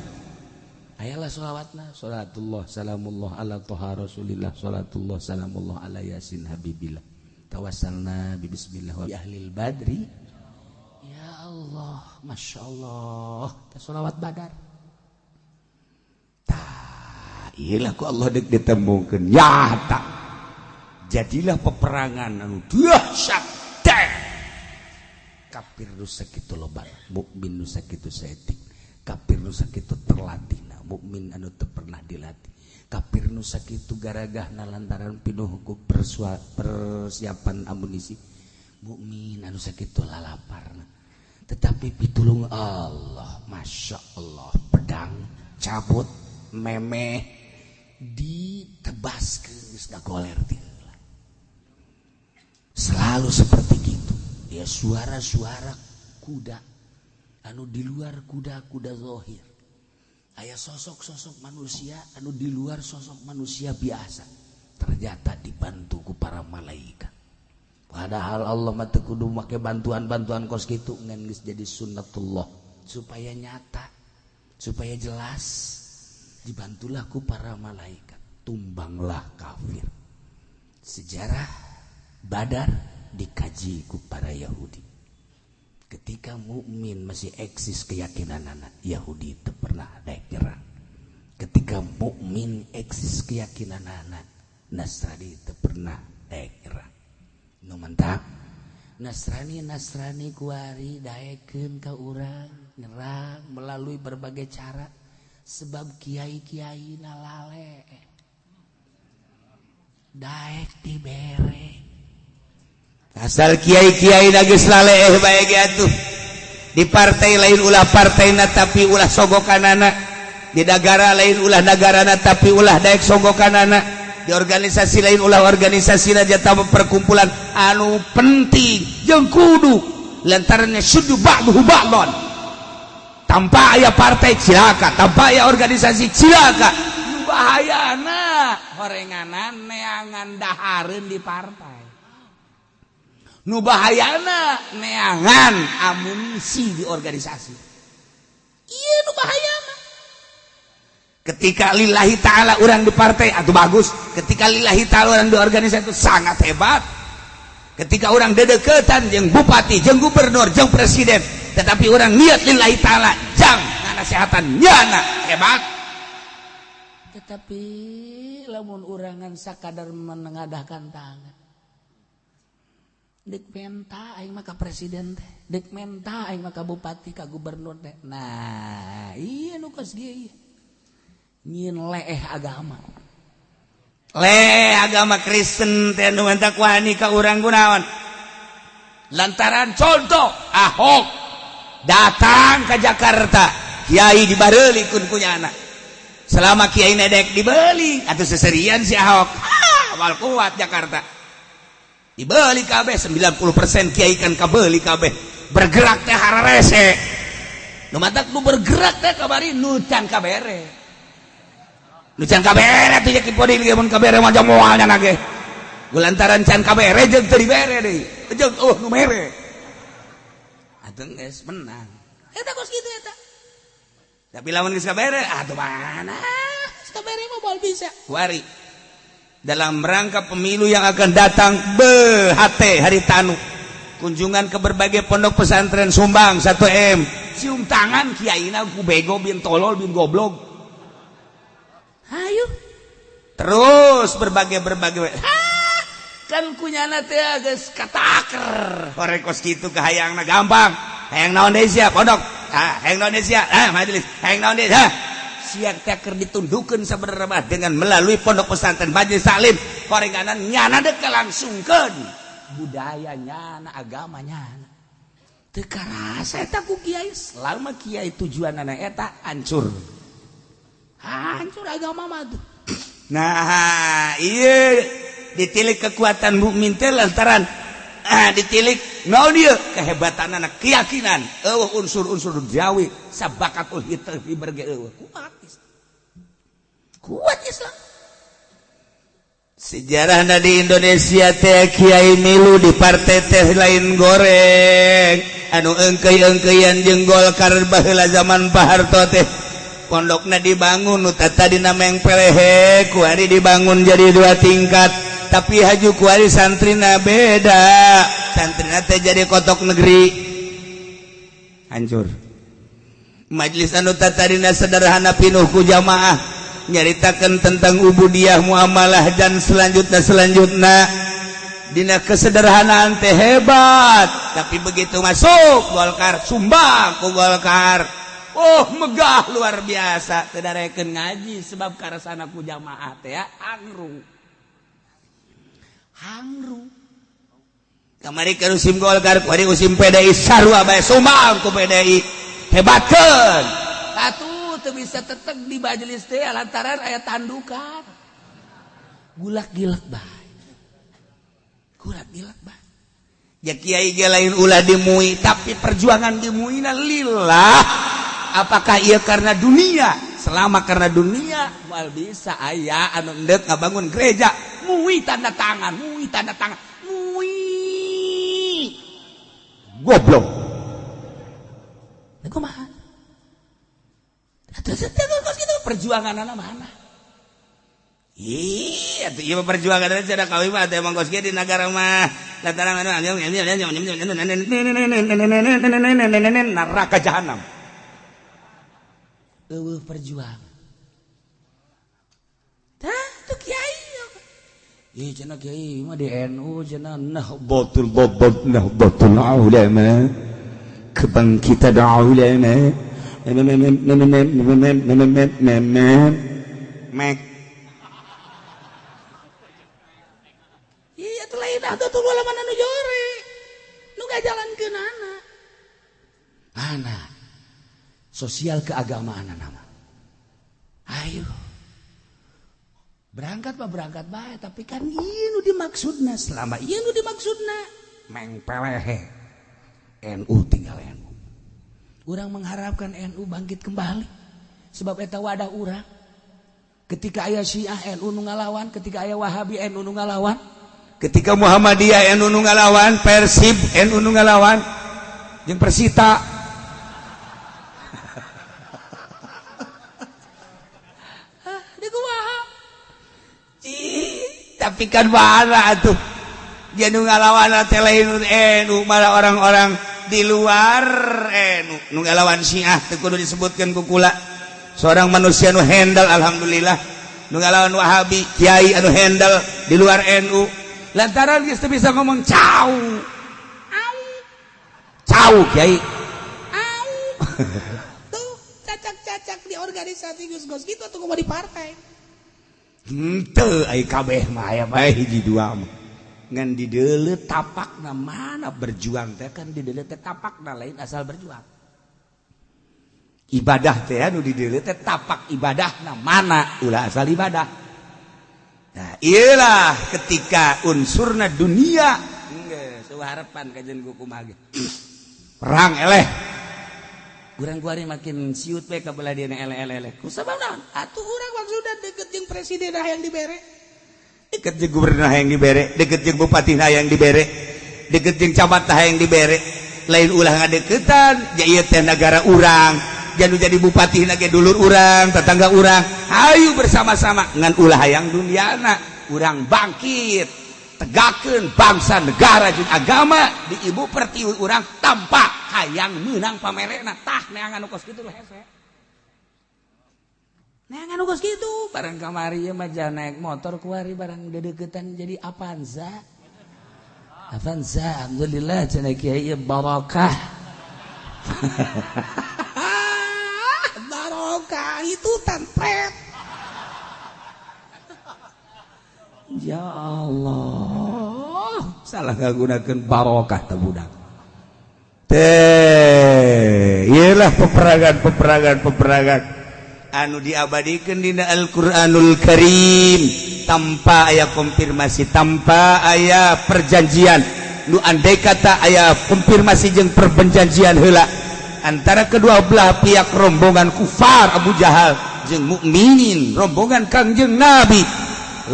Ayalah sholawatna, salatullah salamullah ala Toha Rasulillah, salatullah salamullah ala Yasin Habibillah, tawassalna bi bismillah wa ahlil badri. Ya Allah, Masya Allah, sholawat Badar. Tah, iyalah ku Allah dek ditembungkeun nyata. Jadilah peperangan anu dahsyat teh. Kafir nu sakitu loba, mukmin nu sakitu saeutik. Kafir nu sakitu terlatih, mukmin anu teu pernah dilatih. Kafir nu sakitu garagahna lantaran pinuh ku persiapan amunisi, mukmin anu sakitu lalaparna. Tetapi pitulung Allah, Masya Allah, pedang cabut memeh ditebaskeun geus goler. Selalu seperti gitu ya, suara-suara kuda anu di luar kuda-kuda zohir, aya sosok-sosok manusia anu di luar sosok manusia biasa, ternyata dibantu ku para malaikat. Padahal Allah mah teu kudu make bantuan-bantuan kos kitu, ngan geus jadi sunnatullah supaya nyata, supaya jelas, dibantulah ku para malaikat, tumbanglah kafir. Sejarah Badar dikaji ku para Yahudi. Ketika mukmin masih eksis keyakinan anak Yahudi itu pernah daek nyerang. Ketika mukmin eksis keyakinan anak Nasrani itu pernah daek nyerang. Nu mantap Nasrani, Nasrani kuari daekeun ka urang nyerang melalui berbagai cara sebab kiai-kiai nalale daek dibere. Asal kiai-kiai geus lale bae ge atuh. Di partai lain ulah partaina tapi ulah sogokanana, di negara lain ulah negarana tapi ulah daek sogokanana, di organisasi lain ulah organisasi jatah perkumpulan anu penting jeung kudu lantarannya syuddu ba'duhu ba'don. Tanpa aya partai cilaka, tanpa aya organisasi cilaka. Bahayana horenganan neangan dahareun di partai, nu bahayana neangan amunisi di organisasi. Iya, nu bahayana ketika lillahi ta'ala orang di partai atau bagus, ketika lillahi ta'ala orang di organisasi itu sangat hebat, ketika orang dedeketan jeung bupati, jeung gubernur, jeung presiden. Tetapi orang niat lillahi ta'ala jang nganasehatan nyana hebat. Tetapi lamun urangan sakadar menengadahkan tangan, dek menta aing mah ka presiden teh, dek menta aing mah ka bupati, ka gubernur teh. Nah, iya nu kos ieu nyieun leeh agama. Leeh agama Kristen teh nu mantak wani ka urang kunaon? Lantaran contoh Ahok datang ke Jakarta, kiai dibareuli kun kunyana. Selama kiai nedek dibeli atau seserian si Ahok, awal kuat Jakarta. Dibeli kabeh 90% kiai kan kabeli kabeh. Bergerak teh hararese. Nu matak nu bergerak teh kabari nu can kabere. Nu can kabere tuh ki podi ge mun kabere mah moal nya ge. Gulantaran can kabere jeung teu dibere deui. Jeung eueuh nu mere. Atuh geus menang. Eta kos kitu eta. Tapi lamun geus kabere atuh mana? Geus kabere mah moal bisa. Kuari dalam rangka pemilu yang akan datang BHT hari tanu kunjungan ke berbagai pondok pesantren sumbang 1 M cium tangan kiaina ku bego bin tolol bin goblok. Ayo terus berbagai kan kunyana teh geus kataker horeng kos kitu kahayangna gampang. Hayang naon deui sia pondok, hayang naon deui sia majelis, hayang naon deui siang teh keur ditundukeun sabenerna dengan melalui pondok pesantren majelis taklim horenganan nyana dek langsungkeun budaya nyana agama nyana teu karasa eta ku kiai. Selama kiai tujuanana eta hancur hancur agama mah tuh. Nah ieu ditilik kekuatan mukmin teh lantaran ditilik naon ieu kehebatanana keyakinan eueuh unsur-unsur duniawi sabakatul hiber ge eueuh kuat kuat Islam. Sejarahna di Indonesia teh kiai milu di partai teh lain goreng anu engkei-engkeian jeung Golkar baheula zaman Pak Harto teh pondokna dibangun nu tadina meng pelehe kuari dibangun jadi 2 tingkat tapi haju kuari santrina beda santrina teh jadi kotok negeri hancur. Majelis anu tadina sederhana pinuh ku jamaah nyaritakan tentang ubudiyah muamalah dan selanjutnya dina kesederhanaan teh hebat. Tapi begitu masuk Golkar sumbang ku Golkar, oh megah luar biasa teu darekeun ngaji sebab karasana ku jamaah teh hangru hangru. Kamari ke musim Golkar kuari musim PDI sarua bae sumbang ku PDI hebatkeun. Atuh teu bisa teteg di majelis teh lantaran aya tandukan gulak-gilak bae gulak-gilak bae. Ya kiai ge lain ulah dimui tapi perjuangan dimuina lillah. Apakah ia karena dunia? Selama karena dunia moal bisa aya anu endek ngabangun gereja mui tanda tangan mui tanda tangan mui goblok. Nah, kumaha? Atuh perjuanganana mana? Ih, atuh ieu perjuangan cenah kawin mah atuh emang kos kieu di nagara mah lantaran anu neraka jahanam. Eueuh perjuangan. Tah tuh kiai. Ih cenah kiai mah di NU cenah Nahdlatul Bobot Nahdlatul Ulama kebangkitan ulama mek. Iya tuh lain Nahdlatul Ulama anu jore nu ngajalankeunana. Ana sosial keagamaan nama. Ayo berangkat mah berangkat bae tapi kan ieu nu dimaksudna selama ieu nu dimaksudna meng pelehe NU tinggal NU. Urang mengharapkan NU bangkit kembali sebab eta wadah urang. Ketika aya Syiah NU nu ngalawan, ketika aya Wahabi NU nu ngalawan, ketika Muhammadiyah NU nu ngalawan, Persib NU nu ngalawan, jeung Persita. Tapi kan mana tuh dia nu ngalawan teh lain NU malah orang-orang Di luar nu ngalawan Syiah teu kudu disebutkeun ku kula. Seorang manusia nu handle, alhamdulillah. Nu ngalawan Wahabi, kiai anu handle di luar NU. Lantaran geus teu bisa ngomong cau. Au. Cau kiai.
Au. Tuh cacak-cacak di organisasi geus gitu atuh kumaha di partai.
Henteu ai kabeh mah aya bae hiji dua mah. Ngan di deuleu tapakna mana berjuang teh kan di deuleu teh tapakna lain asal berjuang. Ibadah teh anu di deuleu teh tapak ibadahna mana ulah asal ibadah. Nah, iyalah ketika unsurna dunia geus eueuh harapan kajeun ku kumaha ge. Perang eleh. Urang kuari makin siut we ka belah dieuna eleh-eleh. Ku sabab naon?
Atuh urang maksudna deket jeung presiden hayang dibere.
Deket jeung gubernur hayang dibere, deket jeung bupati hayang dibere, deket jeung camat hayang dibere. Lain ulah ngadeukeutan, ja ieu teh nagara urang. Janu jadi bupati ge dulur urang, tetangga urang. Hayu bersama-sama ngan ulah hayang duniana. Urang bangkit, tegakeun bangsa, negara jeung agama di ibu pertiwi urang tanpa hayang meunang pamerena. Tah neangan nu kos kitu hese. Neangan nu kos kitu barang kamari ieu mah naik motor kuari barang dedeukeutan jadi Avanza. Avanza alhamdulillah cenah kiai barokah.
Barokah itu tanpret.
Ya Allah, salah ngagunakeun barokah teh budak. Teh, iyalah peperangan anu diabadikeun dina Al-Qur'anul Karim tanpa aya konfirmasi, tanpa aya perjanjian. Nu andai kata aya konfirmasi jeung perjanjian heula antara kedua belah pihak rombongan kufar Abu Jahal jeung mukminin rombongan Kangjeng Nabi,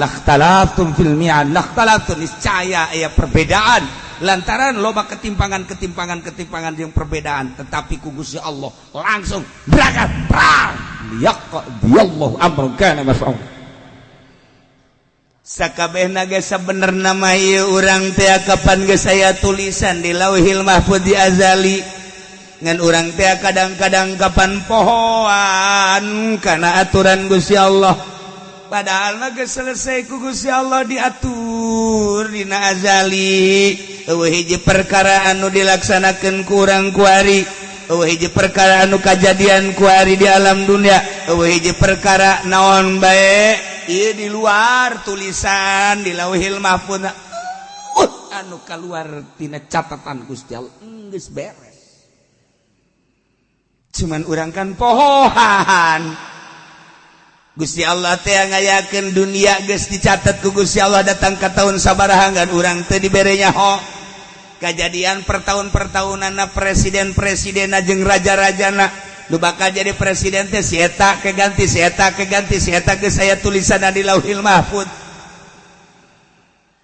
lakhtalaftum fil mi'ad, lakhtalaftum, niscaya aya perbedaan lantaran loba ketimpangan jeung perbedaan, tetapi ku Gusti Allah langsung berangkat perang liyaqdiyallahu amran kana maf'ul. Sakabehna ge sabenerna mah ieu urang teh kapan geus aya tulisan di Lauhil Mahfuz di azali, ngan urang teh kadang-kadang kapan pohoan kana aturan Gusti Allah. Padahal mah geus selesai ku Gusti Allah diatur dina azali. Eueuh hiji perkara anu dilaksanakeun ku urang kuari, eueuh hiji perkara anu kajadian kuari di alam dunia, eueuh hiji perkara naon bae ieu di luar tulisan di Lauhil Mahfuz anu kaluar tina catatan Gusti Allah geus beres. Cuman urang kan pohohan. Gusti Allah teh ngayakeun dunia geus dicatat ku Gusti Allah datang ka tahun sabaraha ngan urang teh dibere nyaho. Kajadian per tahun-pertahunanna presiden-presidenna jeung raja-rajana nu bakal jadi presiden teh si eta keganti, si eta keganti, si eta geus aya tulisanna di Lauhil Mahfuz.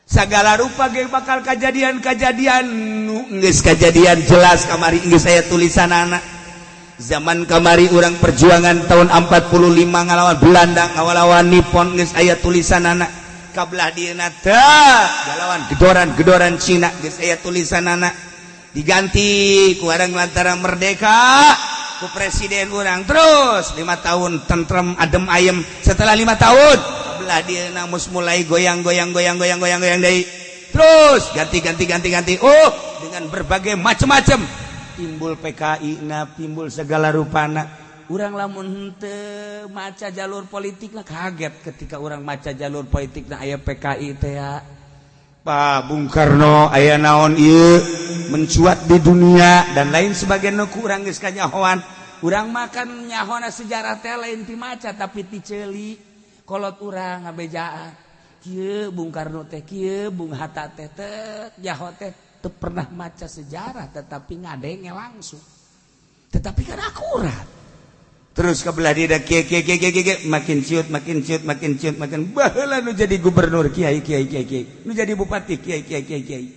Sagala rupa ge bakal kajadian-kajadian nu geus kajadian jelas kamari geus aya tulisanana. Zaman kamari urang perjuangan tahun 45 ngalawan Belanda, ngalawan Nippon geus aya tulisanana. Kabelah dieuna teh ngalawan gedoran-gedoran Cina geus aya tulisanana. Diganti ku urang lantaran merdeka ku presiden urang terus 5 tahun tentrem adem ayem. Setelah 5 tahun kabelah dieuna mus mulai goyang-goyang goyang-goyang goyang-goyang deui. Terus ganti-ganti. Oh, dengan berbagai macam-macam timbul PKI na timbul segala rupana. Urang lamun henteu maca jalur politik lah kaget ketika urang maca jalur politik na aya PKI teh ya. Pak Bung Karno aya naon ieu mencuat di dunia dan lain sebagainya ku urang geus kanyahoan. Urang makan nyahona sejarah teh lain ti maca tapi ti ceuli kolot urang ngabejaan. Kieu Bung Karno teh kieu Bung Hatta teh teh nyaho teh teu pernah maca sejarah tetapi ngadenge langsung. Tetapi kan akurat. Terus ke belah dia kieu kieu kieu kieu makin ciut makin ciut makin ciut makin baheula nu jadi gubernur kiai kiai kiai kiai nu jadi bupati kiai kiai kiai kiai.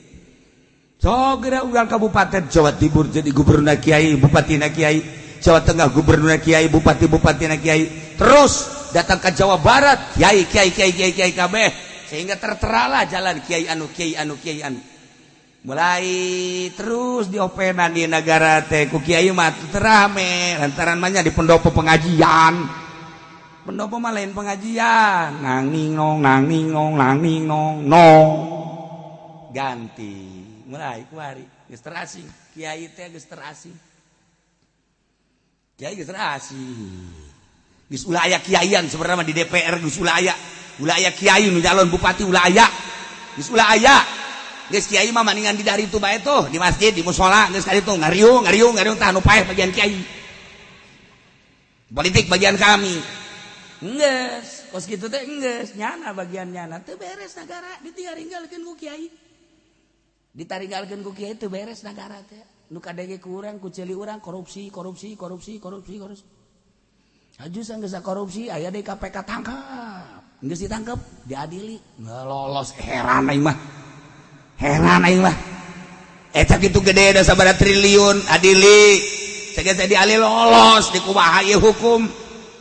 So geura unggal kabupaten Jawa Timur jadi gubernur kiai, bupatina kiai, Jawa Tengah gubernur kiai, bupati-bupatina kiai. Terus datang ke Jawa Barat kiai kiai kiai kiai kiai kabeh sehingga terteralah jalan kiai anu kiai anu kiai anu. Mulai terus diopenan di negara teh ku kiai mah terame lantaran mah di pendopo pengajian. Pendopo mah lain pengajian, nang ning nong nang ning nong nang ning nong nong. Ganti. Mulai kuari geus terasing, kiai teh geus terasing. Kiai geus terasing. Geus ulah aya kiaian sebenarnya di DPR geus ulah aya. Ulah aya kiai nu calon bupati ulah aya. Geus ulah aya. Geus kiai mah maningan di dari itu bae tuh di masjid di mushola geus kali tuh ngariung ngariung ngariung tah nu paeh bagian kiai. Politik bagian kami. Geus, kos kitu teh geus nyana bagian nyana teu beres nagara ditinggalkeun ku kiai. Ditaringgalkeun ku kiai teu beres nagara teh. Nu kadenge ku urang ku ceuli urang korupsi korupsi korupsi korupsi korupsi. Aju geus korupsi aya deui KPK tangkap. Geus ditangkep diadili lolos heran aing mah. Heran aing mah. Eta kitu gede da sabaraha triliun adili. Sagede diadili lolos dikumaha ieu hukum.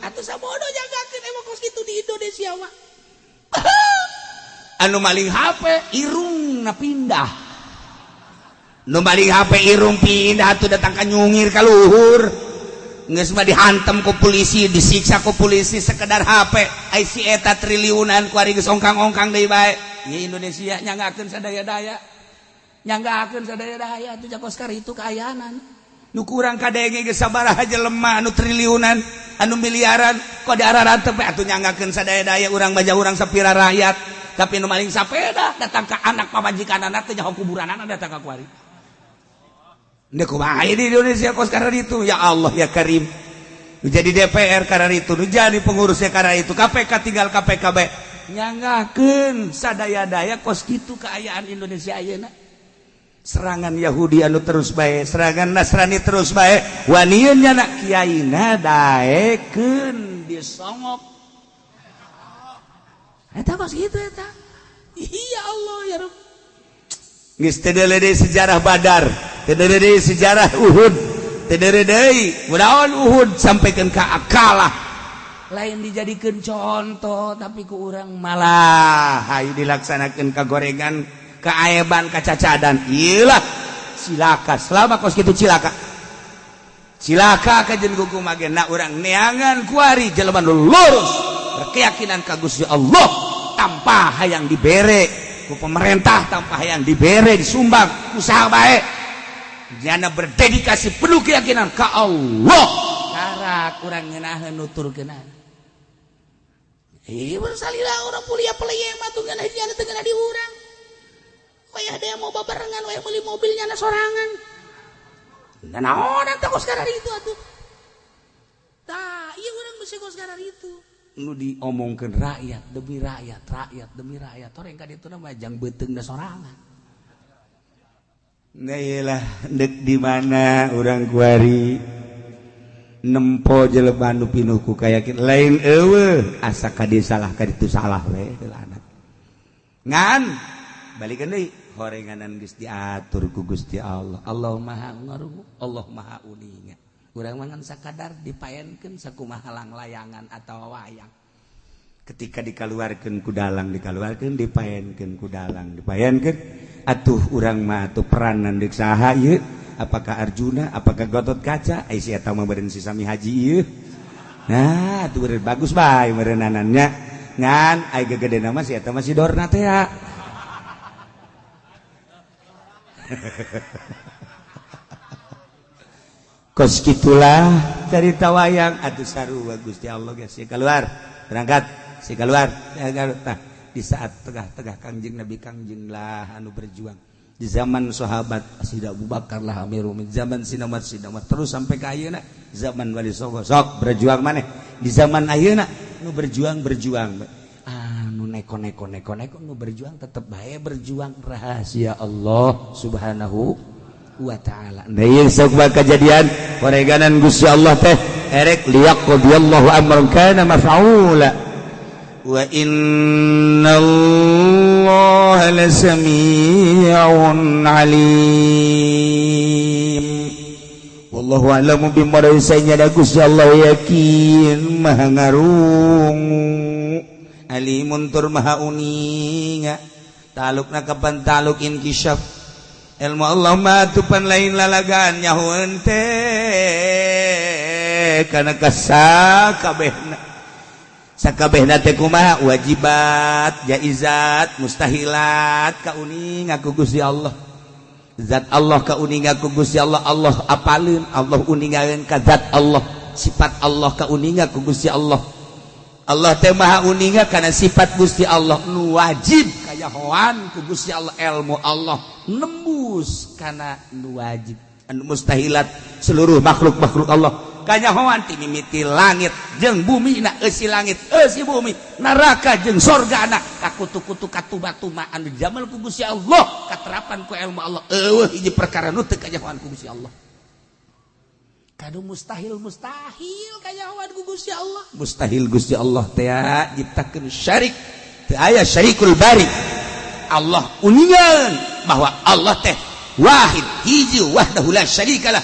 Atuh sabodo jagakeun emang kos kitu di Indonesia mah.
Anu maling HP irungna pindah. Nu maling HP irung pindah atuh datang ka nyungir ka luhur. Geus mah dihantem ku polisi, disiksa ku polisi sekedar HP. Ai si eta triliunan ku ari geus ongkang-ongkang deui bae. Ieu Indonesia nyanggakeun sadaya-daya.
Nyanggakeun sadaya-daya atuh jakos kar itu kaayaanan.
Nu kurang kadenge geus sabaraha jelema anu triliunan, anu miliaran, kok diararantep atuh nyanggakeun sadaya-daya urang baja urang sapira rakyat. Tapi nu maling sapeda datang ka anak pamajikanana teh nyaho kuburanana datang ka kuari. Ndek kumaha di Indonesia kos karena itu ya Allah ya Karim. Nu jadi DPR karena itu, nu jadi pengurusnya karena itu, KPK tinggal KPK bae. Nyanggakeun sadaya-daya kos kitu kaayaan Indonesia ayeuna. Serangan Yahudi anu terus bae, serangan Nasrani terus bae, waniun nyana kiaina daekeun disongok.
Eta kos kitu eta. Ya Allah ya Rabb.
Geus teu deui sejarah Badar, teu deui sejarah Uhud, teu deui kunaon Uhud sampaikan ka kalah. Lain dijadikeun contoh tapi ku urang malah hayu dilaksanakeun ka gorengan, kaeban, kacacadan. Iyalah cilaka selama kos kitu cilaka. Cilaka kajen kuku magena urang neangan kuari jelema nu lurus berkeyakinan ka Gusti Allah tanpa hayang dibere ku pemerintah, tanpa hayang dibere disumbang usaha bae. Jana berdedikasi penuh keyakinan ka Allah. Karak urang ngeunaheun nuturkeunana.
Ieu salila urang kuliah peleye mah tuh ngeunah nyana teu ngeunah di urang. Wayah dia mau babarengan, wayah beli mobilnya na sorangan.
Nah, naon teh kos karena
itu atuh. Tah, ieu urang beusi kos karena itu.
Nu diomongkeun rakyat demi rakyat, rakyat demi rakyat. Toreng ka ditu mah jang beuteung da sorangan. Nah iyalah deuk di mana urang kuari nempo jelema nu pinuh ku kayakin lain eueuh asa ka disalah ka ditu salah we heulana. Ngan balikeun deui horenganan geus diatur ku Gusti Allah. Allah Maha Ngarungu, Allah Maha Uninga. Urang mah ngan sakadar dipaenkeun sakumaha langlayangan atawa wayang. Ketika dikaluarkeun ku dalang dikaluarkeun dipaenkeun ku dalang dipaenkeun atuh urang mah atuh peranan deuk saha ieu? Apakah Arjuna, apakah Gatot Kaca? Ai si eta mah beureun si Sami Haji ieu. Nah, atuh beureun bagus bae meureunanannya. Ngan ai gegedena mah si eta mah si Dorna teh ya. Kos kitulah cerita wayang atuh sarua Gusti Allah geus si keluar berangkat si keluar. Tah di saat tengah-tengah Kangjeng Nabi Kangjeng lah anu berjuang di zaman sahabat Sida Abu Bakar lah Amirul Mukminin, zaman Sina Umar Sina Umar terus sampai ka ayeuna zaman Wali Songo sok berjuang maneh di zaman ayeuna nu berjuang berjuang anu neko neko neko neko nu berjuang tetep bae berjuang rahasia Allah Subhanahu wa ta'ala. Nah ieu sok bakal kejadian horeganan Gusti Allah teh erek liyaqdiyallahu amran kana maf'ula wa innallaha lasami'un alim. Wallahu a'lamu bima raisanya da Gusti Allah yakin maha ngarungu alimun tur maha uninga. Talukna kapan taluk inkishaf Ilmu Allah mah tupan lain lalagaan nyahoeun teh kana kasakabehna. Sakabehna teh kumaha wajibat, jaizat, mustahilat kauninga ku Gusti Allah. Zat Allah kauninga ku Gusti Allah, Allah apaleun, Allah uningaeun ka zat Allah, sifat Allah kauninga ku Gusti Allah. Allah teh maha uninga kana sifat Gusti Allah nu wajib kayahoan ku Gusti Allah, ilmu Allah nembus kana nu wajib anu mustahilat seluruh makhluk-makhluk Allah kanyahoan ti mimiti langit jeung bumi na eusi langit eusi bumi neraka jeung sorga na kakutu-kutu katuba-tuma anu jamel ku Gusti Allah katerapan ku ilmu Allah eueuh hiji perkara nu teu kanyahoan ku Gusti Allah. Kadu mustahil mustahil kanyahoan ku Gusti Allah. Mustahil Gusti Allah teh nyiptakeun syarik teu aya syarikul bari. Allah uningan bahwa Allah teh wahid hiji wahdahu la syarikalah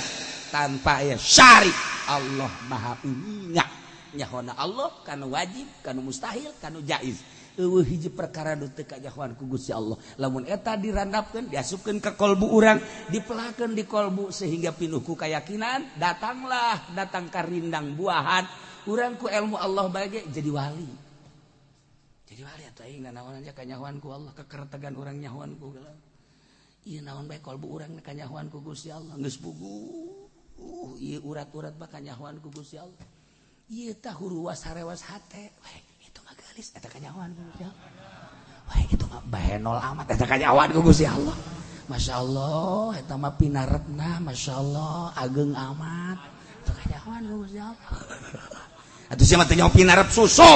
tanpa aya syarik. Allah maha uninga nyahona Allah kanu wajib kanu mustahil kanu jaiz. Eueuh hiji perkara nu teu kanyahoan ku Gusti Allah. Lamun eta dirandapkeun diasupkeun ka kolbu urang, dipelakeun di kolbu sehingga pinuh ku kayakinan, datanglah datang ka rindang buahan urang ku ilmu Allah bae jadi wali. Jadi wali atuh aing nanaonan nya kanyahoan ku Allah, kekertegan urang nyahoan ku Allah. Ieu naon bae kolbu urang kanyahoan ku Gusti Allah geus puguh. Ieu urat-urat mah kanyahoan ku Gusti Allah. Ieu tah huruas harewas hate. Gelis eta kanyahoan ku Gusti Allah. Wah itu mah bahenol amat eta kanyahoan ku Gusti Allah. Masya Allah eta mah pinaretna Masya Allah ageng amat. Eta kanyahoan ku Gusti Allah. Atuh sia mah teh nyaho pinarep susu.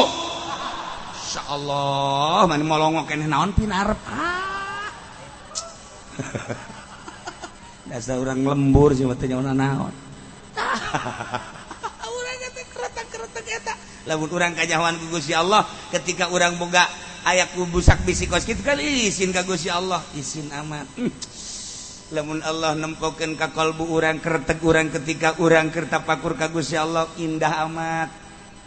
Masya Allah mani molongok keneh naon pinarep. Ah. Dasar urang lembur sia mah teh nyaho naon. Urang teh keretak-keretak eta. Lamun urang kanyahoan ku Gusti Allah ketika urang boga aya ku busak bisi kos kitu kan isin ka Gusti Allah, isin amat. Lamun Allah nempokeun ka kalbu urang kertek urang ketika urang keur tapakur ka Gusti Allah indah amat.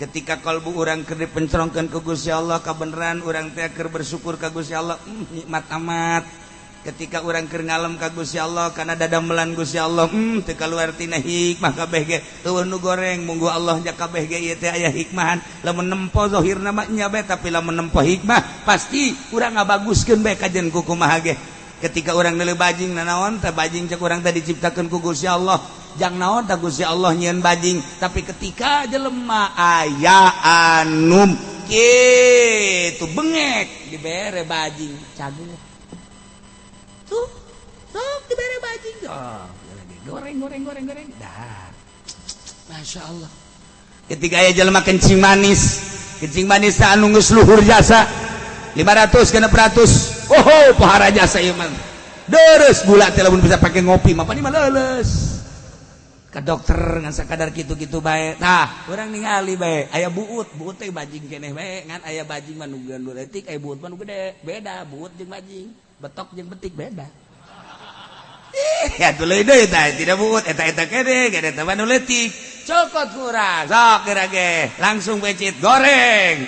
Ketika kalbu urang keur dipencerongkeun ku Gusti Allah kabeneran urang teh keur bersyukur ka Gusti Allah, nikmat amat. Ketika urang keur ngalem ka Gusti Allah kana dadamelan Gusti Allah, teu kaluar tina hikmah kabeh ge eueuh nu goreng munggu Allah nya kabeh ge ieu teh aya hikmahan. Lamun nempo zahirna mah nya bae tapi lamun nempo hikmah pasti urang ngabaguskeun bae kajen ku kumaha ge. Ketika urang neuleuh bajing nanaon teh bajing cek urang teh diciptakeun ku Gusti Allah, jang naon teh Gusti Allah nyieun bajing, tapi ketika jelema aya anu kitu bengek dibere bajing caguh. Tuh, sok dibere bajing. Oh, goreng goreng goreng goreng. Dah. Masya Allah. Ketika aya jelema kencing manis anu geus luhur jasa 500 600. Oh, pohara jasa ieu mah. Deres gula teh lamun bisa pake ngopi mah pani mah leuleus. Ka dokter ngan sakadar kitu-kitu bae. Tah, urang ningali bae aya buut, buut teh bajing keneh bae ngan aya bajing mah nu leutik, aya buut mah nu gede. Beda buut jeung bajing. Betok jeung betik beda. Ya atuh leuy deui tah tidak buut eta-eta kene gede eta mah nu leutik. Cokot kurang, sok geura ge langsung becit goreng.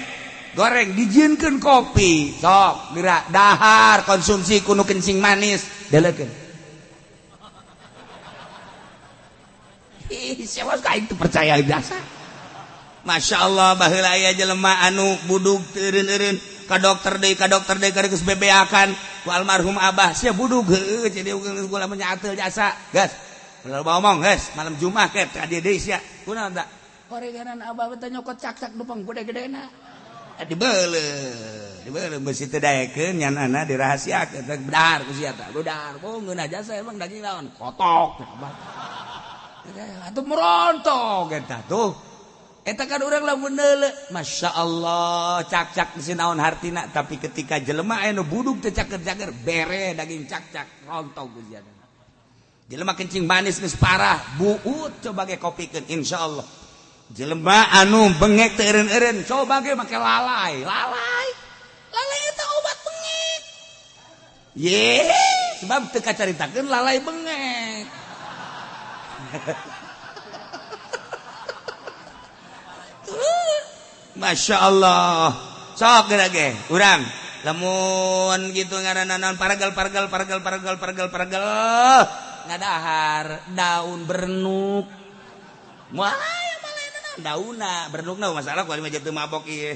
Goreng dijieunkeun kopi, sok geura dahar konsumsi ku nu kencing manis, deleukeun. Ih, siapa ka itu percaya biasa. Masya Allah baheula aya jelema anu budug teu eureun-eureun ka dokter deui ka geus bebeakan ku almarhum abah sia budug heueuh jadi gula menyateul jasa gas ulah ngomong geus malam Jumat ke ka dieu deui sia kunaon ta
Horeganan abah teh nyokot cak-cak dupang gede-gedena
dibeuleuh beusi teu daekeun nyanana dirahasiakeun bedar ku sia tah bedar oh ngeunah jasa emang daging naon kotok atuh merontok eta tuh eta kan urang lamun neuleuh Masya Allah cak-cak si naon hartina tapi ketika jelema anu budug teu cager-cager bere daging cak-cak rontok ku sia. Jelema kencing manis geus parah buut coba ge kopikeun insyaallah. Jelema anu bengek teu eureun-eureun coba ge make lalai. Lalai. Lalai eta obat bengek. Ye, sebab teu kacaritakeun lalai bengek. Masya Allah. Sok geura ge urang Lamun gitu ngaranna naon paragel paragel paragel paragel paragel paragel ngadahar daun bernuk. Moal aya malah daunna bernukna masalah ku mah teu mabok ieu.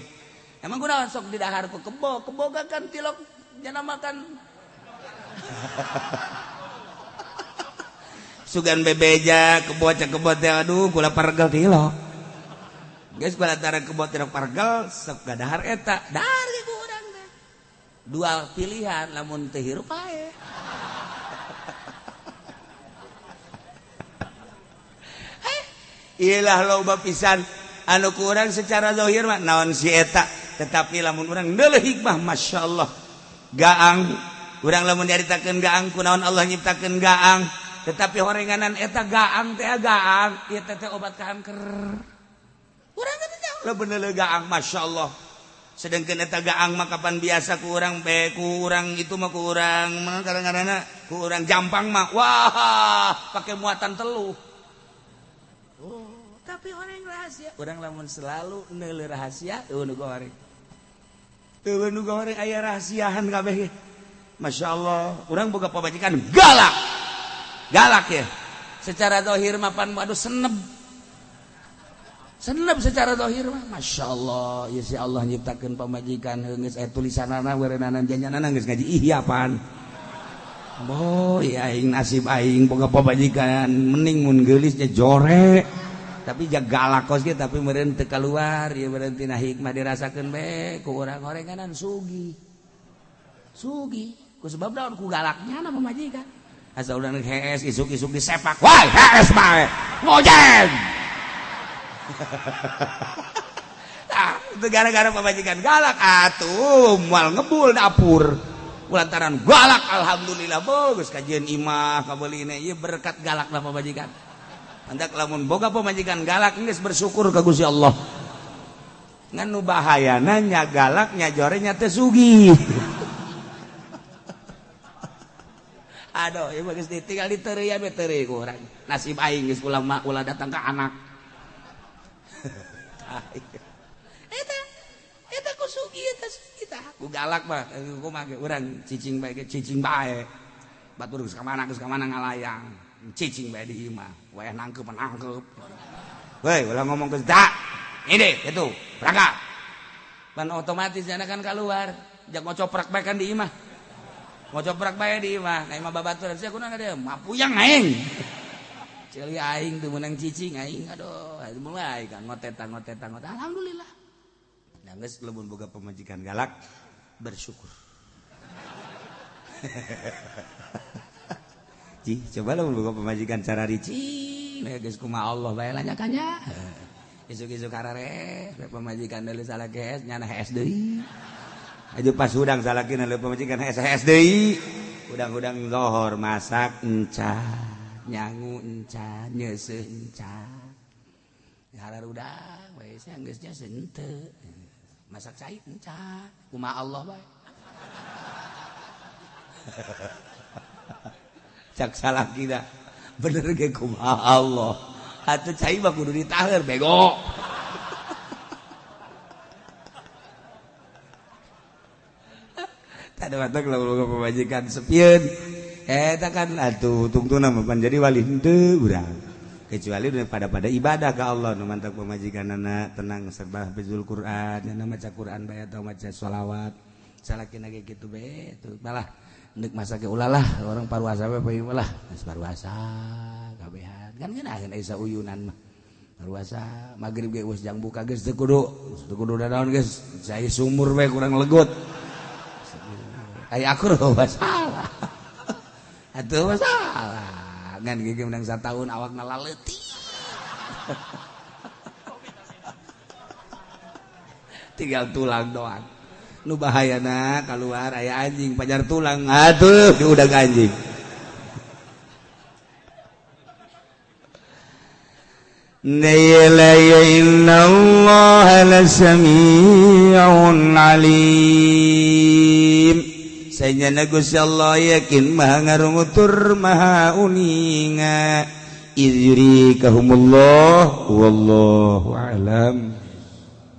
Emang kunaon sok didahar ku kebo, kebo kan tilok jana makan. Sugan bebeja kebo cek kebo teh aduh kula pargel tilok. Geus kula tara kebo tilok pargel sok gadahar eta. Dahar ge ku urang teh. Dua pilihan lamun teu hirup pae. Ilah loba pisan anu ku urang secara zahir mah naon si eta, tetapi lamun urang neuleuh hikmah masyaallah. Gaang urang lamun diaritakeun gaang kunaon Allah nyiptakeun gaang, tetapi horenganan eta gaang teh gaang ieu teh obat kanker. Urang teh jauh neuleuh gaang masyaallah. Sedangkan eta gaang mah kapan biasa ku urang be ku urang itu mah ku urang kadang-kadang ku urang jampang mah wah pake muatan teluh. Oh, tapi orang rahasia, orang lamun selalu neuleuh rahasia, eueuh nu goreng. Eueuh nu goreng aya rahasiahan kabeh. Masya Allah, urang boga pamajikan galak. Galak ya. Secara zahir mah pan aduh seneb. Seneb secara zahir mah, Masya Allah, ya si Allah nyiptakeun pamajikan geus aya tulisanana weureunana janjanana geus ngaji ihya pan. Oh, iya aing nasib aing boga pamajikan mending mun geulis nya jore. Tapi ja galak kos ge tapi meureun teu kaluar, ieu meureun tina hikmah dirasakeun bae ku urang horenganan sugih. Sugih, ku sebab naon ku galaknya na pamajikan. Asa urang hees isuk-isuk disepak. Woi, hees bae. Ngojeng. Tah, itu gara-gara pamajikan galak atuh moal ngebul dapur. Lantaran galak alhamdulillah bagus kajian imah kabeulina ieu berkat galakna pamajikan. Hendak lamun boga pamajikan galak geus bersyukur ka Gusti Allah. Ngan nu bahayana nya galak nya jore nya teh sugih. Aduh, ieu mah geus ditinggal diteureuyan we teureuy ku urang. Nasib aing geus ulah mah ulah datang ka anak. Eta ku sugih eta sugih tah. Ku galak mah kumaha ge urang cicing bae ge cicing bae. Batur geus ka mana ngalayang. Cicing bae di imah. Wayah nangkep nangkep. Woi, ulah ngomong geus dak. Ini itu, berangkat. Pan otomatis jana kan keluar. Jak ngocoprak bae kan di imah. Ngocoprak bae di imah. Nah imah babaturan sia kunaon dia mapuyang aing. Ceuli aing teu meunang cicing aing aduh, mulai kan ngotetang ngotetang. Alhamdulillah. Nah geus lamun boga pamajikan galak bersyukur. Cih, coba lamun boga pamajikan cara ricing, geus kumaha Allah bae lanyakannya. Isuk-isuk harare pamajikan deuleu salah geus nyana hees deui. Aju pas hudang salakina leuh pamajikan hees-hees deui. Hudang-hudang lohor masak enca, nyangu enca, nyeuseuh enca. Hararudang we sia geus nya henteu. Masak cai enca, kumaha Allah bae. Cak salakina bener ge kumaha Allah. Atuh cai mah kudu ditaher bego. Tadi watak lamun pamajikan sepieun eta kan atuh tungtuna mah pan jadi wali henteu urang. Kecuali pada ibadah ka Allah nu mantak pamajikanana tenang serba hafizul Quran, nya maca Quran bae atau maca sholawat. Salakina ge kitu bae tuh malah ndek masa ge ulah lah orang paruasa bae lah geus paruasa kabehan kan ngeunaheun aya sauyunan mah. Paruasa magrib ge geus jang buka geus teu kudu dadaon geus cai sumur bae kurang legut. Aya akur masalah. Atuh masalah. Ngan gege menang satahun awakna laleutik. Tinggal tulang doang. Nu bahayana keluar aya anjing pajar tulang. Aduh, diudag anjing. La innallaha lasami'un alim. Sanyana Gusti Allah yakin maha ngarungutur maha uninga. Idz yurikahumullah wallahu a'lam.